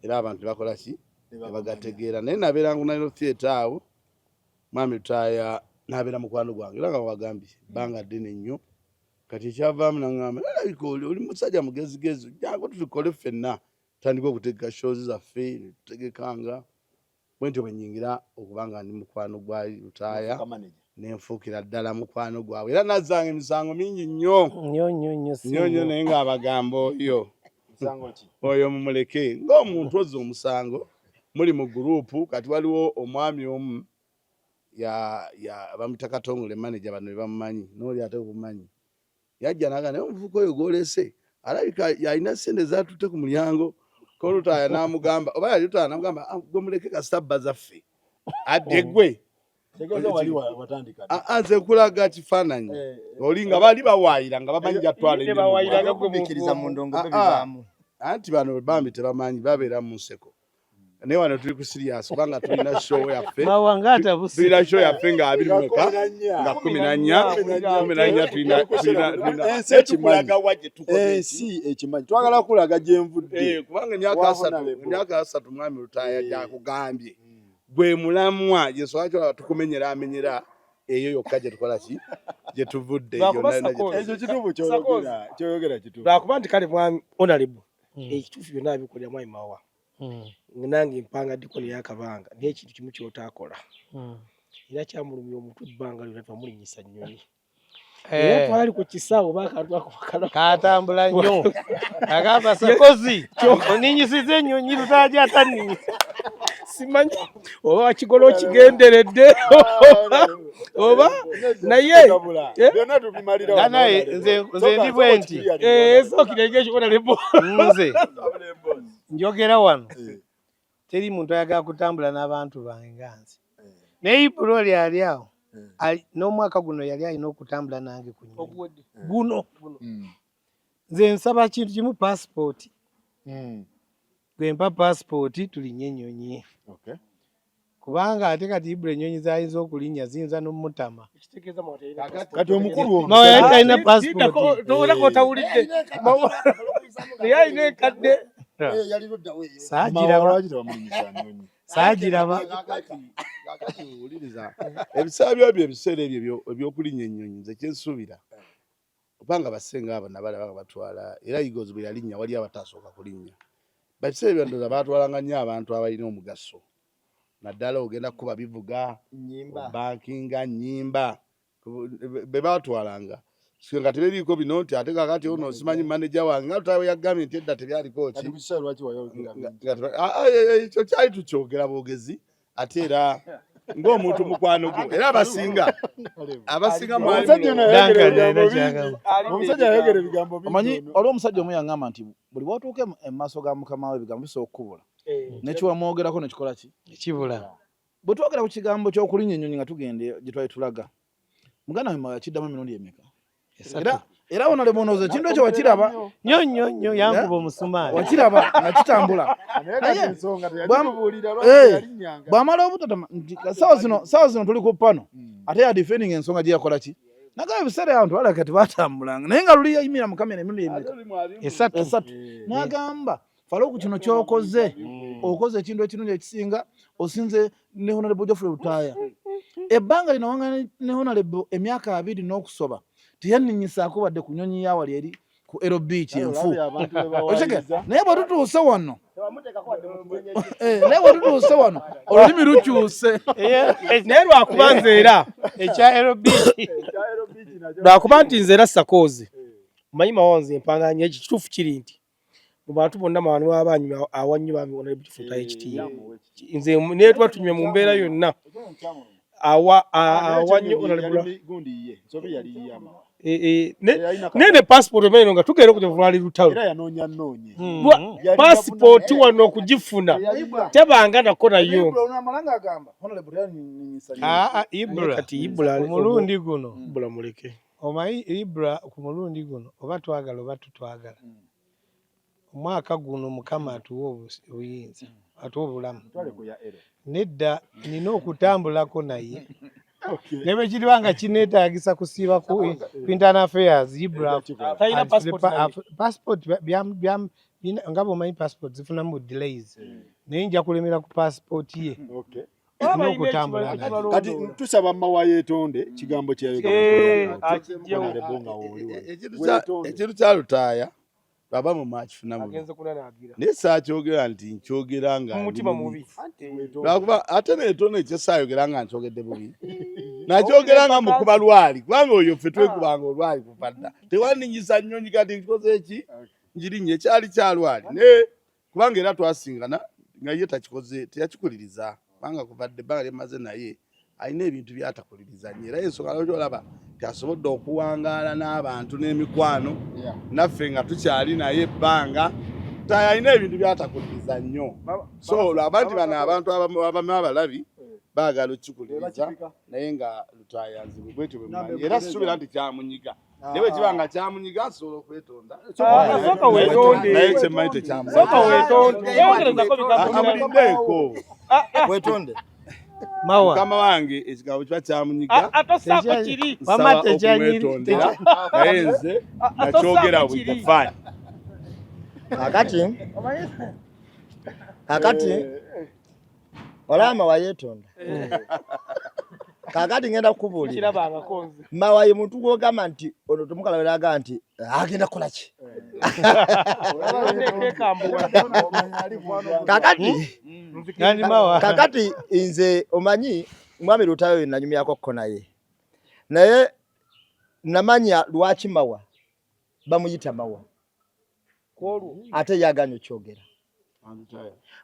era abantu tebakola ki tebagategeera naye nabeera ku Nile Theatre awo mwami Lutaaya n'abeera mukwano gwange era nga wagambye ebbanga ddene nnyo kati ekyavaamu naŋŋamba nalabika oli oli musajja mugezigezi jangu tutukole ffenna tutandika okutegeka shows zaffe netutegekanga bwentyo bwe nyingira okuba nga ndi mukwano gwa Lutaaya nenfuukira ddala mukwano gwabwe era nazzanga emisango mingi nnyo nnyo nnyo nnyo nnyo nnyo naye ng'abagamba oyo oyo mumuleke ng'omuntu ozza omusango muli mu guruupu kati waliwo omwami omu ya ya bamuyita Katongole manager bano be bamumanyi n'oli ate obumanyi Yajja n'agamba naye omuvubuka oyo gw'oleese alabika yalina ssente z'atutte ku mulyango. Ko Lutaaya n'amugamba oba yali Lutaaya n'amugamba ah, gwe muleke kasita abba zaffe adde oh. gwe. Ah, ah, nze nkulaga kifaananyi eh, eh. oli nga bali bawaayira nga bamanyi gyatwala anti bano bambi tebamanyi babeera mu nseko naye wano tuli ku serious kubanga tulina show yaffe tulina show yaffe nga abiri mumeka nga 14 14 tulina ensi ekimanyi twagala kulaga gyenvudde eh, kubanga emyaka asatu emyaka asatu mwami Lutaaya eh. gyakugambye hmm. Gwe mulamwa yensonga kyolaba tukumenyera amenyera eyo yokka gye tukola ki gye tuvudde ekyo kituufu kyoyogera kituufu lwakuba nti kale mwami honorable hmm. ekituufu byonna abikolera mwami mawa hmm. nange mpanga diko naye akabanga naye ekintu kimu kyotakola hmm. era kyamulumya omutwe ebbanga lyonna twamulinyisa nnyonyi era eh. twali ku kisaawe oba akantu ako bakala katambula nnyo agamba sakozi oninyisiza ennyonyi lutaja ataninyisa simanyi oba wakigolo okigenderedde oba naye eh? naye nze ndi bwe nti eh, nze njogera wano teri muntu ayagala kutambula n'abantu bange nga nze eh. naye ibula oli ali awo eh. n'omwaka guno yali alina okutambula nange ku nyonyi guno hmm. nze nsaba kintu kimu pasipooti hmm. gwe mpa pasipooti tulinye ennyonyi kubanga ate kati ibula ennyonyi zayinza okulinnya ziyinza n'omutama kati omukulu ono talina pasipooti otawulidde naye alina enkadde saagiraba ebiseera byabyo ebiseera ebyo ebyokulinnya ennyonyi nze kyensuubira kubanga basenga abo nabalaba nga batwala era Eagles bwe yalinnya wali abatasooka kulinnya bakiseera ebyo ndowooza baatwalanga nnyo abantu abalina omugaso naddala ogenda kukuba bivuga bankinga nyimba be baatwalanga nga teberiiko bino nti ate kakati ono simanyi maneja wange nga lutawe yagambye nti edda tebyaliko ki ah, ah, eh, eh, ekyo kyali tukyogera bwogezi ate era ng'omuntu mukwano gwo era abasinga abasinga omanyi waliwo omusajja omu yaŋŋamba nti buli bwotuuka emaaso ga mukama we ebigambo bisobola okukubula eh. nekiwamwogerako nekikola ki ekibula bwe twogera ku kigambo ky'okulinnya ennyonyi nga tugenda gye twali tulaga muganda wange yakiddamu emirundi emeka era era wona lebonoza ekintu ekyo wakiraba nyo nyo nyo yankuba omusumaali wakiraba nga kitambula naye eh, bwamala obutatama nti sawa zino sawa zino tuli ku pano hmm. ate ya defending ensonga gye yakola ki nagaba ebiseera abantu balabika tebatambulanga naye nga luli yayimira mu kamera emirundi emeka esatu esatu eh. n'agamba Farouk kino kyokoze mm. okoze ekintu ekirungi ekisinga osinze ne Honorable Geoffrey Lutaaya ebbanga lino wanga ne Honorable emyaka abiri n'okusoba teyanninyisaako wadde ku nyonyi ya wali eri ku Ero Beach enfu naye bwe tutuuse wano eh, naye bwe tutuuse wano olulimi lukyuse naye lwakuba nze era ekya Ero Beach lwakuba nti nze era sakoozi omanyi mawa nze empanganya ekituufu kiri nti mu bantu bonna mawani w'abaanyuma awannyo bambi bona ebitufuuta ekitiibwa nze naye tuba tunywe mu mbeera yonna awa awannyo eh, eh, naye ne passport omanyi nga tugenda okuja lwali lutalo hmm. passport wano okugifuna tebanga nako nayo ah, ah, kati ibula omulundi guno ibula muleke Omanyi Ibra ku mulundi guno oba twagala oba tutwagala mm. omwaka guno mukama atuwe obuyinza mm. atuwe obulamu nedda nina okutambulako naye ne bwe kiriba nga kineetaagisa kusiiba ku internal affairs Ibra passport nga bwomanyi passport zifunamu delays mm. naye nja kulemera ku passport ye Alina okutambula naye. Kati tusaba mawa yetonde kigambo kyeyayogereekintu kya Lutaaya baba mu makifuna naye saakyogera nti nkyogera nga mutima mubi lwakuba ate netonde ekyesaayogera nga nkyogedde bubi nakyogera nga mukuba lwali kubanga oyo ffe twekubanga olwali kuva dda tewaninyisa nnyonyi kati nkikoze eki ngirinye ekyali kyalwali naye kubanga era twasingana nga ye takikoze teyakikuliriza kubanga kuva dda ebbanga lyemaze naye alina ebintu byatakuliriza nyo era ensonga lwaki olaba ti asobodde okuwangaala n'abantu n'emikwano naffe nga tukyali naye ebbanga tayo alina ebintu byatakuliriza nnyo so lwaba nti bano abantu abamu abalabi baagala okukikuliriza naye nga lutaaya nzibu bwetyo bwemumanyi era sisuubira nti kyamunyiga naye bwe kiba nga kyamunyiga nsobola okwetonda sooka weetonde naye kyemmanyi tekyamunyiga weetonde amulindeeko weetonde Mawa. Mukama wange ekigambo kiba kyamunyiga atosaako kiri nsaba okumwetondera naye nze nakyogera with the fun kakati kakati eh. Olaba Mawa yeetonda. Kaakati ngenda kukubuulira. Mawa ye muntu gw'ogamba nti ono temukalabira aga nti agenda kukola ki? Kakati kakati nze omanyi mwami Lutayo nanyumyako ko naye naye namanya lwaki Mawa bamuyita Mawa ate yaganya okyogera.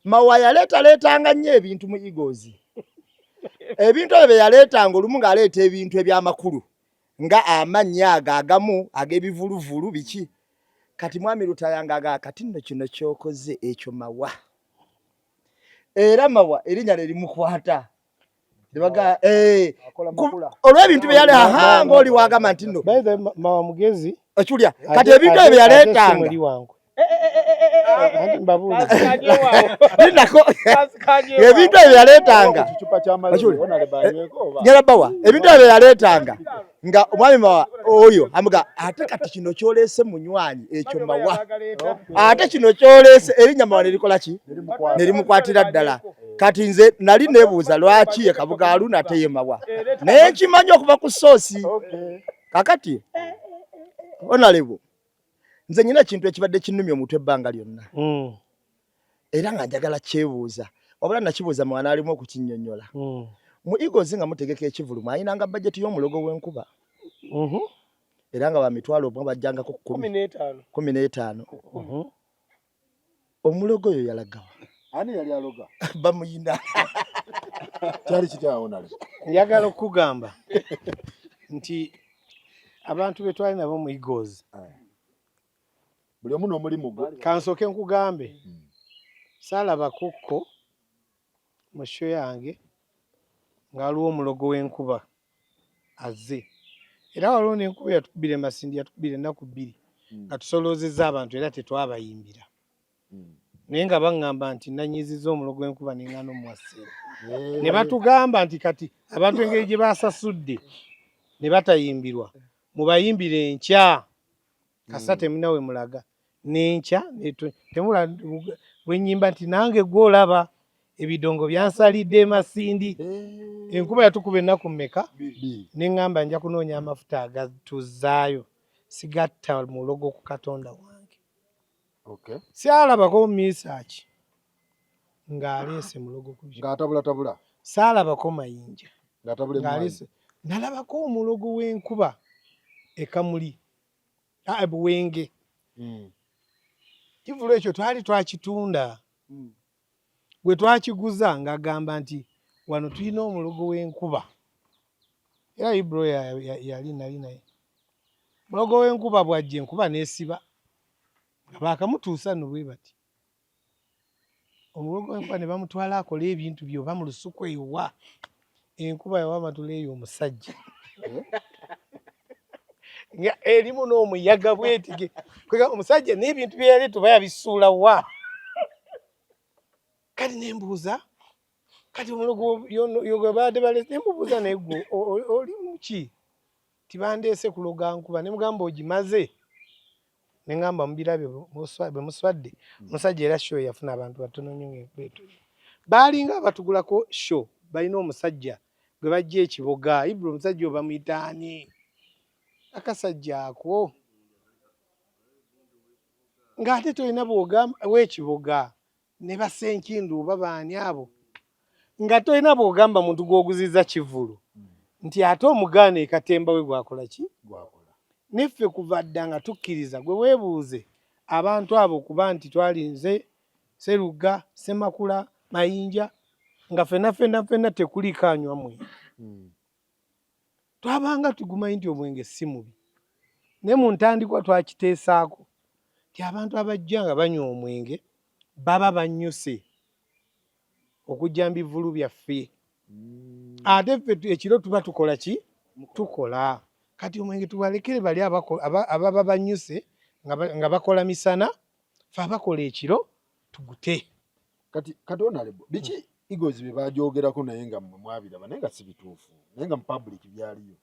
Mawa yaleetaleetanga nnyo ebintu mu Eagles. Ebintu ebyo bye yaleetanga olumu ng'aleeta ebintu eby'amakulu nga amannya ago agamu ag'ebivuluvulu biki. Kati Mwami Lutaaya ng'agaa kati nno kino ky'okoze ekyo Mawa. Era Mawa erinnya lye limukwata. Eh, olw'ebintu bye yali aha ng'oli wagamba nti nno Mawa mugezi okiwulira kati ebintu ebyo bye yaleetanga lindako ebintu ebyo yaleetanga ngerabawa ebintu ebyo yaleetanga nga omwami mawa oyo amuga ate kati kino kyoleese munywanyi ekyo mawa ate kino kyoleese erinnya mawa nerikola ki nerimukwatira ddala kati nze nali nebuuza lwaki ye Kabuga Haruna ate ye mawa naye nkimanyi okuva ku soosi kakati onalebo nze nyina ekintu ekibadde kinnumya omutwe ebbanga lyonna mm. era nga njagala kyebuuza wabula nakibuuza mwana alimu okukinnyonnyola mm. mu Eagles nga mutegeka ekivulu mwayinanga bajeti y'omulogo w'enkuba mm -hmm. era nga ba mitwalo omwe bajjangako 15 mm-hmm. Omulogo oyo yalagawa? Ani yali aloga? Bamuyina. Kyali kityawo nale. Njagala okukugamba nti abantu be twali nabo mu Eagles eh. buli omu n'omulimu gwe. Kansooke nkugambe hmm. saalaba kukko mu show yange ng'aliwo omulogo w'enkuba azze era waliwo n'enkuba yatukubira e Masindi yatukubira ennaku bbiri hmm. nga tusoloozezza abantu era tetwabayimbira hmm. naye nga baŋŋamba nti nanyiizizza omulogo w'enkuba ne ŋŋaana omuwa ssente ne batugamba nti kati abantu engeri gye basasudde ne batayimbirwa mubayimbire enkya kasa hmm. temulina we mulaga n'enkya temula bwe nnyimba nti nange gwe olaba ebidongo byansalidde e Masindi eh. enkuba yatukuba ennaku mmeka ne ŋŋamba nja kunoonya amafuta agatuzaayo sigatta mulogo ku Katonda wange syalabako misaaki ng'aleese mulogo ku ng'atabulatabula saalabako mayinja ng'aleese nalabako omulogo w'enkuba e Kamuli ah, Buwenge hmm. Kivulu ekyo twali twakitunda hmm. gwe twakiguza ng'agamba nti wano tulina omulogo w'enkuba era Ibro yali nali naye mulogo w'enkuba bw'ajja enkuba n'esiba nga baakamutuusa nno bwe bati omulogo w'enkuba ne bamutwala akole ebintu bye oba mu lusuku ewa enkuba yawa amatuleeyo omusajja nga erimu n'omuyaga bwetige kwega omusajja n'ebintu bye yali tuba yabisuula wa kati ne mbuuza kati omulogo gwe baadde balese ne mubuuza naye gwe oli muki tibandeese kuloga nkuba ne mugamba ogimaze ne ngamba mubirabye bwe muswadde hmm. omusajja era show yafuna abantu batono nnyo ng'enkuba etonnya baalinga abatugulako show balina omusajja gwe bajja ekiboga ibula omusajja oyo bamuyita ani akasajja ako ng'ate tolina bwogamba w'ekiboga ne basenkindu oba baani abo nga tolina bwogamba muntu gw'oguziza kivulu nti ate omugaana ekatemba we gwakola ki neffe kuva dda nga tukkiriza gwe weebuuze abantu abo kuba nti twali nze Serugga Semakula Mayinja nga fenna fenna fenna tekuliiko anywa mwenge hmm. Twabanga tugumanyi nti omwenge si mubi naye mu ntandikwa twakiteesaako nti abantu abajja nga banywa omwenge baba bannyuse okujja mu bivvulu byaffe mm. Ate ffe ekiro tuba tukola ki? Tukola. Kati omwenge tubalekere bali ababa bannyuse nga bakola misana, ffe abakola ekiro tugute. Kati kati onalebo biki mm. Eagles bye bajogerako naye nga mmwe mwabiraba naye nga si bituufu naye nga mu public byaliyo.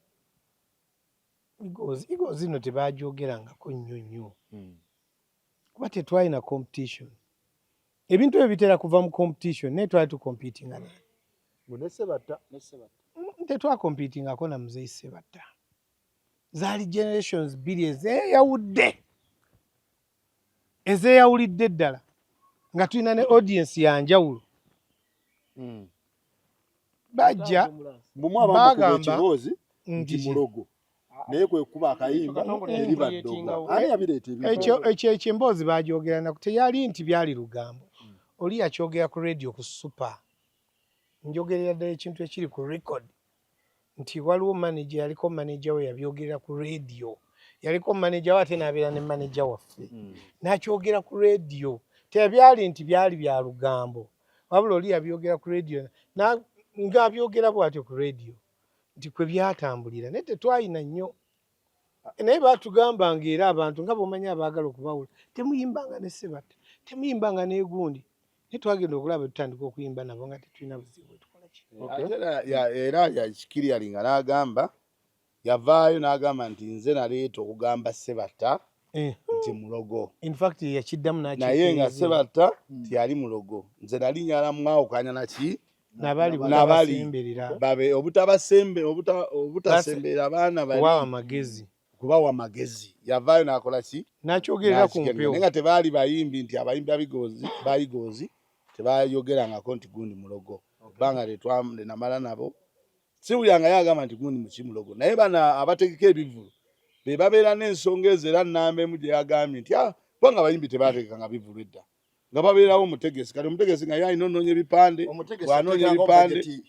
Eagles Eagles zino tebajogerangako nnyo nnyo mm. Kuba tetwalina competition. Ebintu ebyo bitera kuva mu competition naye twali tucompetinga naye. Ne Sebatta. Tetwakompitingako na muzeeyi Sebatta. Zaali generations bbiri ezeeyawudde, ezeeyawulidde ddala, nga tulina ne audience ya njawulo. Bajja bagamba nti mulogo naye kwe kuba akayimba eri baddogo. Ani yabireeta ebintu? Ekyo ekyo emboozi bagyogera naku, teyali nti byali lugambo. Oli yakyogera ku radio ku Super. Njogerera ddala ekintu ekiri ku record nti waliwo manager, yaliko manager we yabyogerera ku radio. Yaliko manager we ate n'abeera ne manager waffe. N'akyogera ku radio. Tebyali nti byali bya lugambo. Wabula oli yabyogera ku radio ng'abyogera bw'atyo ku radio nti kwe byatambulira. Naye tetwalina nnyo. Naye baatugambanga era abantu nga bw'omanyi abaagala okubawula, temuyimbanga ne Sebatta, temuyimbanga ne gundi. Naye twagenda okulaba tutandika okuyimba nabo nga tetulina buzibu tukola ki. Era yakikiriyalinga n'agamba, yavaayo n'agamba nti nze naleeta okugamba Sebatta nti mulogo. In fact yakiddamu n'akikkiriza. Naye nga Sebatta teyali mulogo. Nze nali njagala mwawukanya naki? Nabali Nabali. Babe obutasemberera abaana bali. Kubawa magezi. Kubawa magezi. Yavaayo n'akola ki? N'akyogerera ku mpewo. Naye nga tebaali bayimbi nti abayimbi bayigozi tebayogerangako nti gundi mulogo. Kubanga namala nabo. Siwulira nga yagamba nti gundi muki mulogo. Naye bano abategeka ebivvulu be babeera n'ensonga ezo era nnamba emu gye yagambye nti kubanga abayimbi tebategekanga bivvulu edda. Nga babeerawo omutegesi. Kati omutegesi nga ye alina onoonya ebipande, bw'anoonya ebipande,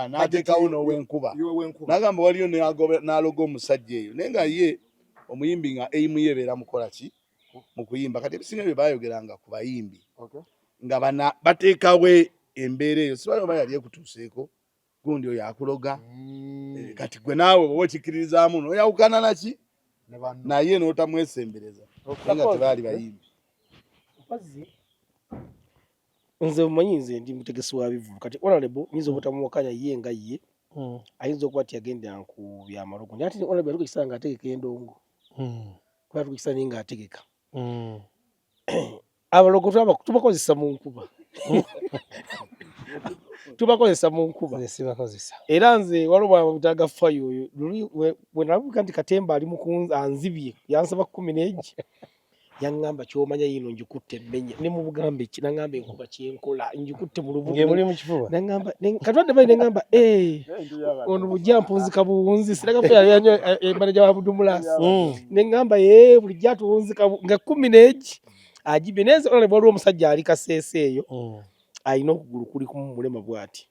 n'ateekawo n'ow'enkuba. N'agamba waliyo n'aloga omusajja eyo. Naye nga ye omuyimbi nga aim ye ebeera mukola ki? Mu kuyimba. Kati ebisinga bye baayogeranga ku bayimbi. Nga bateekawo embeera eyo. Simanyi oba yali ekutuuseeko. Gundi oyo akuloga. Kati gwe naawe bw'oba okikkiririzaamu n'oyawukana naki? Naye n'otamwesembereza. Nga tebaali bayimbi. Nze omanyi nze ndi mutegesi wa bivvulu. Kati Honorable nyinza obutamuwakanya ye nga ye. Ayinza okuba tiyagendera ku byamalogo. Naye ate Honorable yatuuka ekiseera ng'ategeka endongo. Kuba yatuuka ekiseera naye ng'ategeka. Abalogo tubakozesa mu nkuba. Tubakozesa mu nkuba. Nze sibakozesa. Era nze waliwo bw'abutaga fayo oyo. Luli bwe nalabika nti Katemba ali mu anzibye, yansaba 11. Yaŋŋamba ky'omanya yino ngikutte mmenya. Ne mu bugambe ki, naŋŋamba enkuba kyenkola, ngikutte mu lubuto. Ng'emuli mu kifuba. Naŋŋamba, katwadde bali ne ŋŋamba, ono bujja mpunzika buwunzi. Siraga ffe yali anywa, manager wa Budumulasi. Ne ŋŋamba, bulijjo atuwunzika nga 11 agibye. Naye nze olaba waliwo omusajja ali Kasese eyo, alina okugulu kuli kumu mulema bw'ati.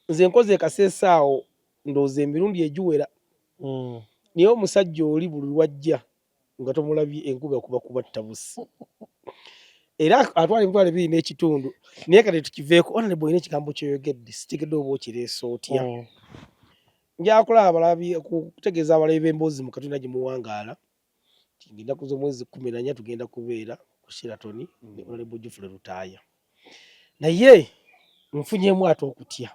Nze nkoze Kasese awo ndowooza emirundi egiwera. Naye omusajja oli buli lw'ajja nga tomulabye enkuba ekuba kuba ttabusi. Era atwala emitwalo ebiri n'ekitundu. Naye kati tukiveeko, Honorable olina ekigambo ky'oyogedde, sitegedde oba okireese otya. Nja kulaba abalabi, kutegeeza abalabi b'emboozi mu Katonda gye muwangaala nti ng'ennaku z'omwezi 14 tugenda kubeera ku Sheraton ne Honorable Geoffrey Lutaaya. Naye nfunyeemu ate okutya.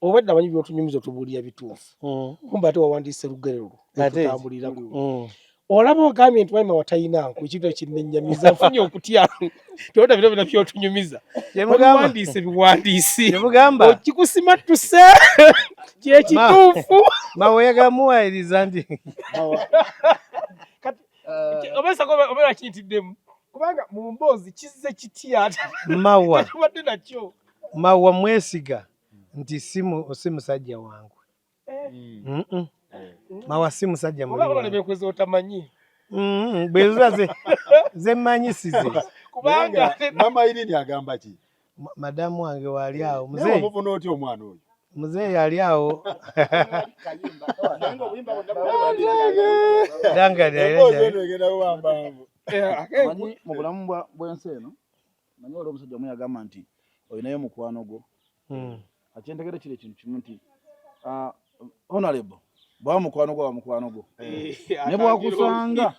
Obadde amanyi by'otunyumiza otubuulira bituufu. Kumbe ate wawandiise lugero lwo lwetutambulirako. Olaba ogambye nti Wayima watalina nku, ekintu ekyo kinnennyamiza, nfunye okutya. Tewota bino byonna by'otunyumiza. Wabiwandiise biwandiisi. Okikusimattuse kye kituufu. Mawe yagamuwayiriza nti. Kati, oba obeera kintiddemu. Kubanga mu mboozi kizze kitya? Mawa. Tubadde nakyo. Mawa mwesiga nti si musajja wange. Mawa si musajja Oba muli olaba bekweza otamanyi. Bweziba ze mmanyi si ze. Kubanga Mama Irene agamba ki? Madamu wange waali awo. Naye Muzeeyi. wamuvuna otya omwana oyo? Muzeeyi ali awo. Danga lya Emboozi lya. eno egenda kuba mpanvu. Manyi mu bulamu bw'ensi eno, manyi waliwo omusajja omu yagamba nti olinayo mukwano gwo. Kati kyentegedde kiri ekintu kimu nti, Honorable, bw'aba mukwano gwo aba mukwano gwo. Ne bw'akusanga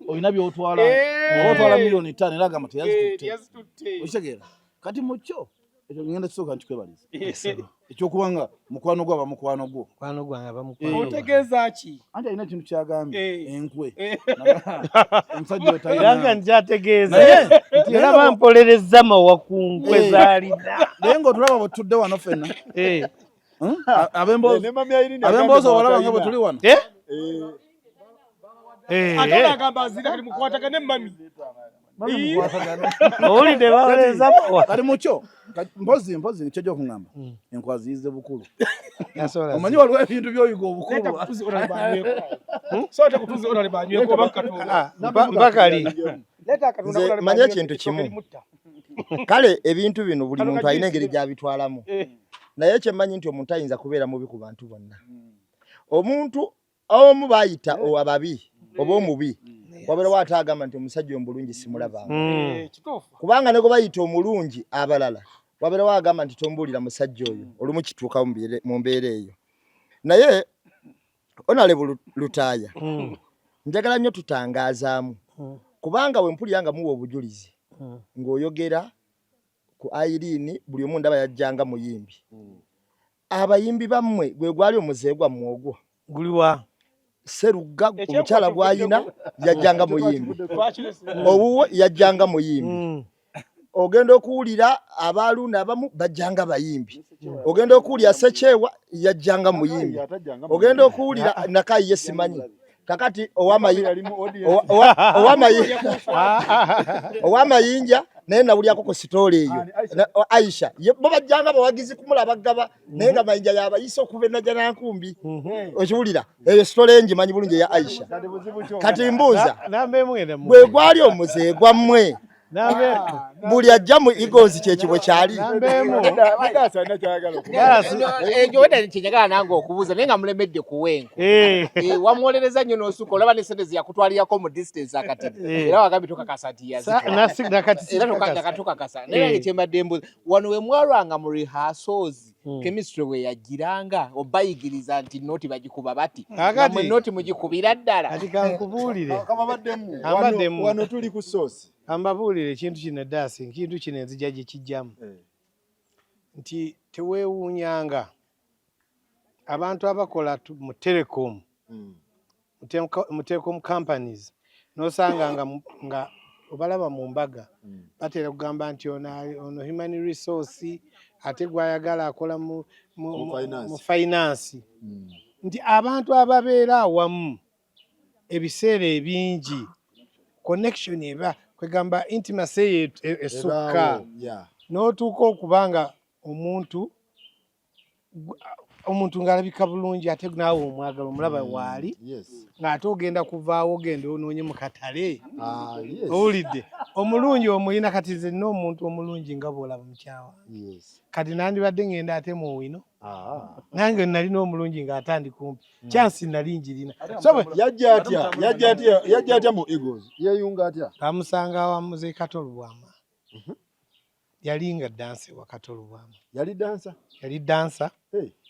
olina by'otwala, oba otwala miliyoni 5 era agamba teyazitutte. Okitegeera? Kati mu kyo Ekyo ngenda kisooka nkikwebaliza. Ekyokuba nga mukwano gwo aba mukwano gwo. Mukwano gwange aba mukwano. Eh. Otegeeza ki? Anti alina ekintu kyagambye eh. enkwe. Eh. Omusajja otalina. Nga nkyategeeza. Nti era bampolerezza mawa ku nkwe zaalina. Naye ng'otulaba bwe tutudde wano ffenna. Hmm? Ab'emboozi obalaba nga bwe tuli wano. Ate agamba azira kati mukwatagane mami. Owulidde bawoleza kati mukyo mpozi mpozi nikyo gyokungamba hmm. enkwa ziyize bukulu omanyi waliwo ebintu byoyiga obukulu ah, mbakali nze manyi ekintu kimu kale ebintu bino buli muntu alina engeri gyabitwalamu eh. naye kyemmanyi nti omuntu ayinza kubeera mubi ku bantu bonna hmm. omuntu omu bayita eh. ababi oba omubi mm. wabeerawo ate agamba nti omusajja omulungi simulabanga mm. eh, kubanga ne gwe bayita omulungi abalala wabeerawo agamba nti tombuulira musajja oyo olumu kituuka mu mbeera eyo naye onalebu lutaaya mm. njagala nnyo tutangaazaamu kubanga we mpulira nga muwa obujulizi ng'oyogera ku Irene buli omu ndaba yajjanga muyimbi abayimbi bammwe gwe gwali omuze gwammwe ogwo guliwa Serugga omukyala gwayina yajjanga muyimbi owuwo yajjanga muyimbi mm. ogenda okuwulira abaaluuna abamu bajjanga bayimbi ogenda okuwulira Sekyewa yajjanga muyimbi ogenda okuwulira Nakayi ye simanyi kakati owamayinja naye nawulyako ku sitooli eyo Aisha bo bajjanga bawagizi kumulaba gaba naye nga mayinja yabayise okuva enaja nankumbi mhm. okiwulira eyo sitooli engi manyi bulungi eya Aisha kati mbuuza bwe gwali omuze gwammwe buli ajja mu Eagles kyekibwe kyali ekyo weda kyenjagala nange okubuuza naye nga mulemedde kuwenko eh. Eh, wamwolereza nnyo n'osuka olaba ne sente zeyakutwalirako mu distance akati eh. era wagambye tokakasa nti yazira tokakasa naye nange kyembadde mbuuza wano we mwalwanga mu rehearsals hmm. chemistry we yagiranga obayigiriza nti noti bagikuba bati namwe noti mugikubira ddala kati kankubuulire wano tuli ku source Kambabuulire ekintu kino Daasi, ekintu kino enzija gye kijjamu eh. nti teweewuunyanga abantu abakola mu telecom hmm. mu telecom companies n'osanga nga, nga obalaba mu mbaga hmm. batera kugamba nti ono human resource ate gwayagala akola mu, mu, mu finance hmm. nti abantu ababeera awamu ebiseera ebingi connection eba kwegamba intimacy eyo e, esukka n'otuuka okuba nga omuntu omuntu ng'alabika bulungi ate naawe omwagala omulaba mm, waali ng'ate ogenda kuvaawo ogenda onoonye mu katale ah, owulidde omulungi omulina kati nze nina omuntu omulungi nga bw'olaba mukyawa kati nandibadde ngenda ate mu wino Ah. nange nalina omulungi ng'atandi kumpi hmm. chansi nali njirina yajja atya yajja atya mu Eagles yeyunga atya amusanga wa muzeyi Kato Lubwama mhm. yali nga dansa ewa Kato Lubwama yali dansa yali dansa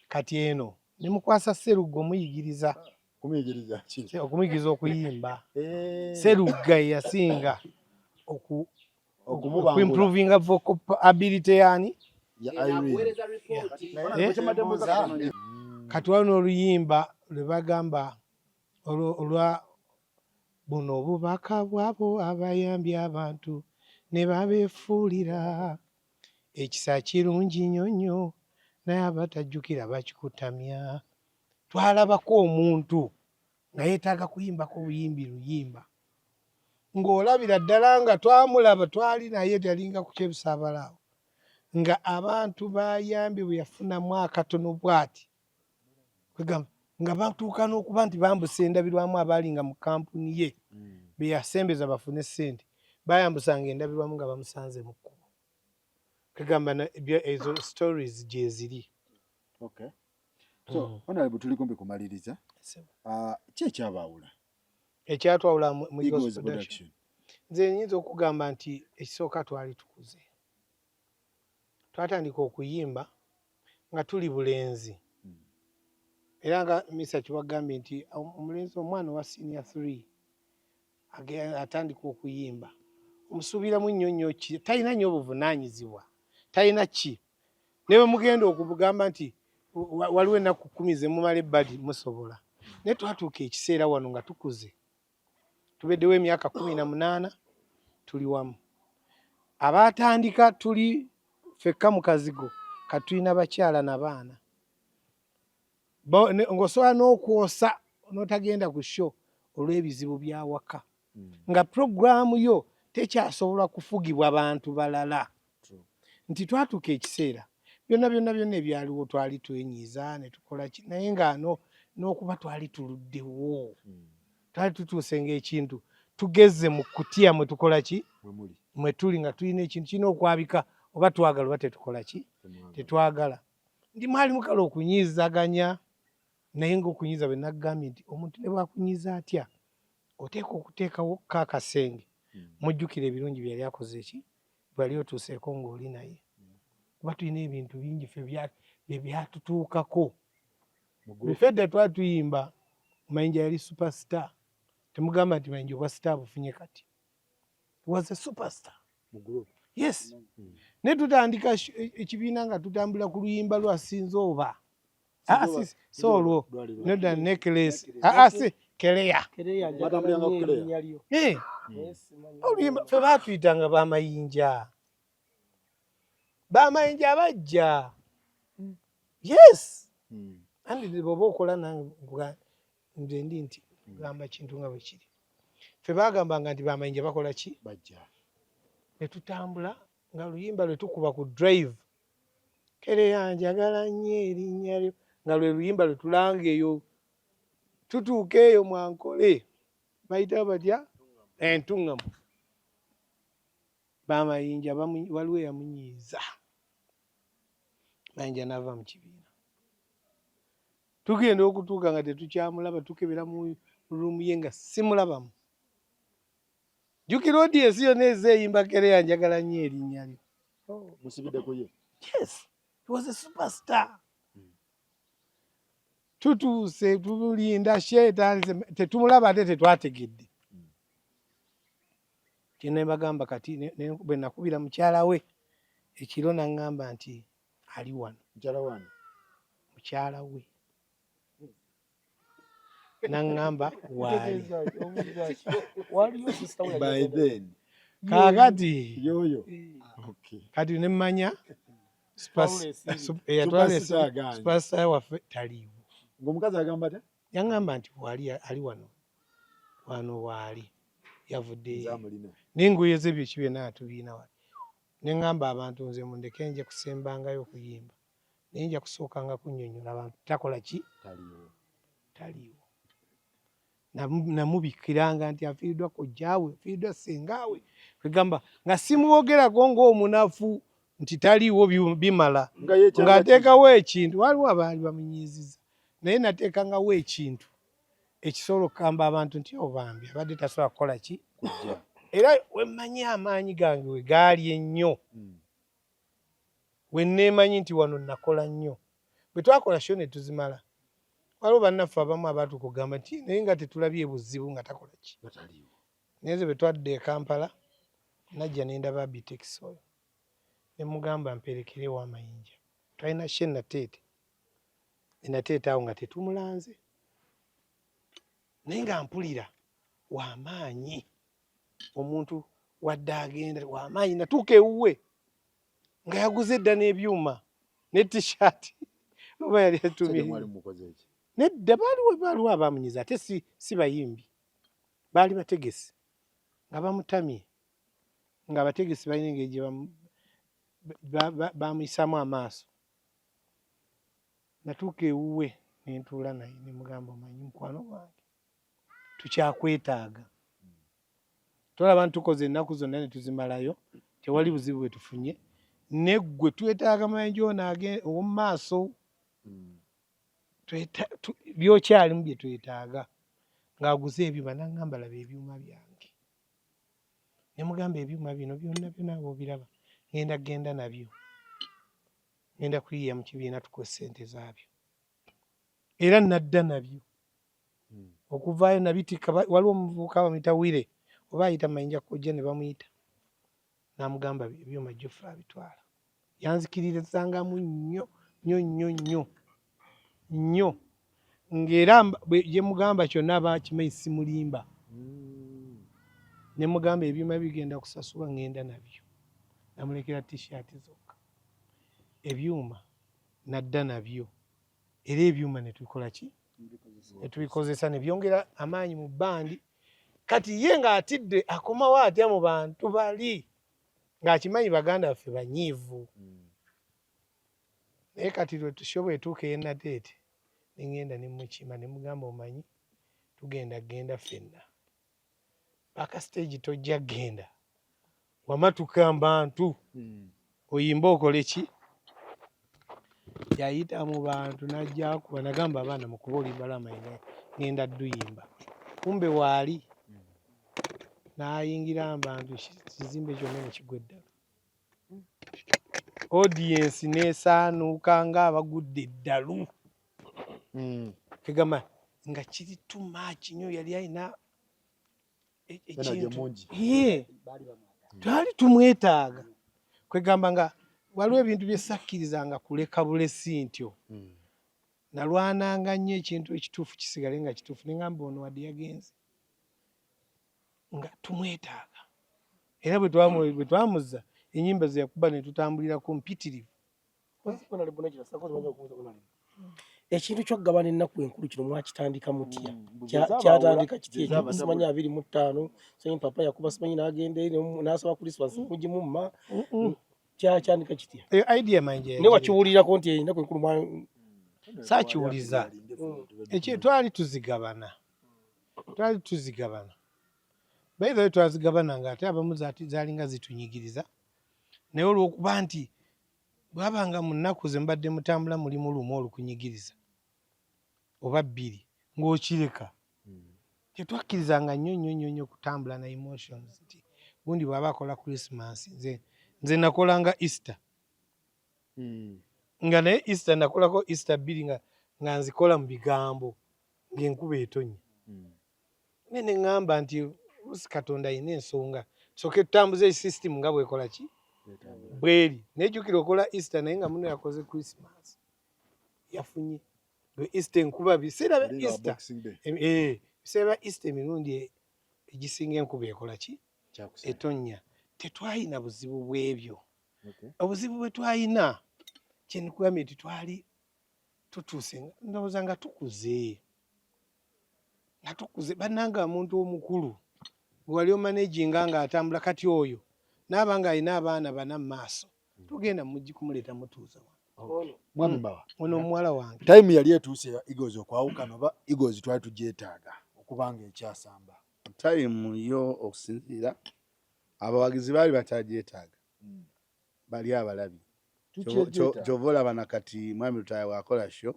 kati eno nemukwasa Sserugga omuyigiriza kumuyigiriza ki okumuyigiriza okuyimba eh. Sserugga yasinga oku okuimprovinga vocal ability yani eh? Kati waliwo n'oluyimba lwe bagamba olwa buno obubaka bwabo abayambye abantu ne babeefuulira ekisa kirungi nnyo nnyo naye abatajjukira bakikutamya. Twalabako omuntu nga yeetaaga kuyimbako buyimbi luyimba ng'olabira ddala nga twamulaba twali naye yalinga ku kyebusaabala awo nga abantu bayambye bwe yafunamu akatono bwati kwegamba nga batuuka n'okuba nti bambusa endabirwamu abaalinga mu kampuni ye mm. be yasembeza bafune ssente bayambusanga endabirwamu nga bamusanze mu kkubo kwegamba ezo stories gyeziri okay. so mm. honorable tuli kumpi kumaliriza uh, ki ekyabaawula ekyatwawula mu Eagles production nze nyinza okugamba nti ekisooka twali tukuze twatandika okuyimba nga tuli bulenzi hmm. era nga misa kiwagambye nti omulenzi omwana owa senior 3 atandika okuyimba omusuubiramu nnyo nnyo ki talina nnyo obuvunaanyizibwa talina ki. Ne bwe mugenda okugamba nti waliwo ennaku kkumi ze mumala ebbali musobola, naye twatuuka ekiseera wano nga tukuze, tubeddewo emyaka 18 tuli wamu. Abaatandika tuli fekka mu kazigo, kati tulina bakyala na baana. Ng'osobola n'okwosa n'otagenda ku show olw'ebizibu by'awaka, nga pulogulaamu yo tekyasobola kufugibwa bantu balala. Nti twatuuka ekiseera byonna byonna byonna ebyaliwo twali twenyiiza ne tukola ki, naye nga n'okuba twali tuluddewo, twali tutuuse ng'ekintu tugeze mu kutiya mwe tukola ki, mwe tuli nga tulina ekintu kirina okwabika, oba twagala oba tetukola ki, tetwagala. Ndi mwalimu kale okunyiizaganya, naye ng'okunyiiza bwe nagambye nti omuntu ne bw'akunyiiza atya oteekwa okuteekawo ko akasenge, mujjukire ebirungi bye yali akoze ki, bwe wali otuuseeko ng'oli naye, kuba tulina ebintu bingi ffe bye byatutuukako. Ffe edda twali tuyimba, Mayinja yali superstar, temugamba nti Mayinja obwa star abufunye kati. He was a superstar. Yes. Naye tutandika ekibiina nga tutambula ku luyimba lwa Sinza oba si olwo nedda necklace, si Kereya. Oluyimba ffe baatuyitanga bamayinja, bamayinja bajja. Yes. Andi bw'oba okola nange nze ndi nti gamba kintu nga bwe kiri. Ffe baagambanga nti bamayinja bakola ki, ne tutambula nga luyimba lwe tukuba ku drive, Kereya njagala nnyo erinnya lyo, nga lwe luyimba lwe tulanga eyo. Tutuuka eyo mwankole bayita batya entuŋŋamu, bamayinja waliwo eyamunyiiza, Mayinja n'ava mu kibiina. Tugenda okutuuka nga tetukyamulaba, tukebera mu ruumu ye nga simulabamu. Jjukira audience yonna ezze eyimba Kereya njagala nnyo erinnya lyo. Musibidde ku ye. Yes, he was a superstar. Tutuuse tumulinda sheetandise tetumulaba ate tetwategedde. Kye ne mbagamba kati bwe nakubira mukyala we ekiro n'aŋŋamba nti ali wano. Mukyala wani? Mukyala we n'aŋŋamba waali. By then. Kaakati Yoyo. Okay. kati ne mmanya eyatwala Superstar agaanye. superstar waffe taliiwo. Ng'omukazi agamba atya? Yaŋŋamba nti waali ali wano, wano waali yavuddeyo. Nze amulina. N'engoye ze biki byonna atubiina wali. Ne ŋŋamba abantu nze mundeke nje kusembangayo okuyimba, naye nja kusookanga kunnyonnyola abantu takola ki, Taliiwo. Taliiwo. Namubikkiranga nti afiiriddwa kojjaawe, afiiriddwa ssengaawe, kwegamba nga simwogerako ng'omunafu nti taliiwo bimala, Nga ye kyanga ng'ateekawo ekintu. Waliwo abaali bamunyiizizza, naye nateekangawo ekintu ekisobola okugamba abantu nti obambi abadde tasobola kukola ki, kujja. Era wemmanyi amaanyi gange we gaali ennyo, we neemanyi nti wano nakola nnyo. Bwe twakola show ne tuzimala, waliwo bannaffe abamu abaatuuka okugamba nti naye nga tetulabye buzibu nga takola ki. Naye nze bwe twadda e Kampala najja ne ndaba Abitex oyo ne mugamba mperekere ew'amayinja. Twalina show e Nateete, e Nateete awo nga tetumulanze, naye nga mpulira w'amaanyi, omuntu wadde agenda w'amaanyi. Natuuka ewuwe nga yaguze edda n'ebyuma ne t-shirt oba yali atumye. Mwali mukoze ki? Nedda, baaliwo abamunyiza, ate si bayimbi, baali bategesi nga bamutamye, nga abategesi balina engeri gye bamuyisaamu amaaso. Natuuka ewuwe ne ntuula naye ne mugamba omanyi mukwano gwange tukyakwetaaga, tolaba nti tukoze ennaku zonna ne tuzimalayo, tewali buzibu bwe tufunye, neggwe twetaaga Mayinja ono ow'omu maaso, byokyalimu bye twetaaga. Ng'aguze ebyuma n'aŋŋamba laba ebyuma byange, ne mugamba ebyuma bino byonna byonna bw'obiraba ngenda kugenda nabyo, ngenda kuyiiya mu kibiina tukuwe ssente zaabyo. Era nadda nabyo okuvaayo nabitikka. Waliwo omuvubuka bamuyita Wire oba ayita Mayinja kojja, ne bamuyita n'amugamba ebyuma Geoffrey abitwala. Yanzikiririzangamu nnyo nnyo nnyo nnyo nnyo, ng'era gye mugamba kyonna aba akimanyi simulimba. Ne mugamba ebyuma bigenda kusasulwa ngenda nabyo, namulekera t-shirt zokka, ebyuma nadda nabyo, era ebyuma ne tukola ki, ne tubikozesa ne byongera amaanyi mu bbandi. Kati ye ng'atidde akomawo atya mu bantu bali ng'akimanyi baganda baffe banyiivu. Naye kati lwe show bwetuuka ey'e Nateete ne ŋŋenda ne mukima ne mugamba omanyi tugenda genda ffenna backstage tojja genda wama tukamba ntu oyimbe okole ki. Yayita mu bantu n'ajja akuba nagamba abaana mukube oluyimba lw'amanyi ŋŋenda dduyimba, kumbe waali n'ayingira mu bantu ekizimbe kyonna ne kigwa eddalu. Audience n'esaanuuka ng'abagudde eddalu. Kegamba nga kiri too much nnyo, yali alina ekintu ye twali tumwetaaga. Kwegamba nga waliwo ebintu bye sakkirizanga kuleka bulesi ntyo. Nalwananga nnyo ekintu ekituufu kisigale nga kituufu, ne ŋŋamba ono wadde yagenze nga tumwetaaga. Era bwe twamuzza ennyimba ze yakuba ne tutambulirako mpitirivu. Ekintu ky'okugabana ennaku enkulu kino mwakitandika mutya? Kyatandika kitya ekyo? Simanyi 25, simanyi papa yakuba, simanyi n'agenda eri n'asaba Christmas mugimumma. Kyatandika kitya? Eyo idea manje naye wakiwulirako nti ennaku enkulu saakiwuliza. Ekyo twali tuzigabana, twali tuzigabana. By the way, twazigabana nga ate abamu zaalinga zitunyigiriza, naye olw'okuba nti bwabanga mu nnaku ze mubadde mutambula mulimu lumu olukunyigiriza oba bbiri ng'okireka. Tetwakkirizanga nnyo nnyo nnyo nnyo kutambula na emotions nti gundi bw'aba akola Christmas, nze nakolanga Easter. Nga naye Easter nakolako Easter bbiri nga nzikola mu bigambo ng'enkuba etonnya. Naye ne ŋŋamba nti oluusi Katonda alina ensonga, tusooke tutambuze system nga bw'ekola ki bw'eri. Naye jjukira okola Easter naye nga muno yakoze Christmas yafunye lwe Easter enkuba biseera bya Easter, biseera bya Easter emirundi egisinga enkuba ekola ki etonnya. Tetwalina buzibu bw'ebyo. Obuzibu bwe twalina kye nkugambye nti twali tutuuse ndowooza nga tukuze, nga tukuze bannange. Omuntu omukulu gwe wali omanaginga ng'atambula, kati oyo naaba ng'alina abaana bana mu maaso, tugenda mujji kumuleeta mutuuza wano. Mwami Mbawa, ono omuwala wange. Time yali etuuse ya Eagles okwawukana oba Eagles twali tugyetaaga okuba nga ekyasamba? Time yo okusinziira abawagizi baali bakyagyetaaga, bali abalabi. Kyova olaba nakati mwami Lutaaya bw'akola show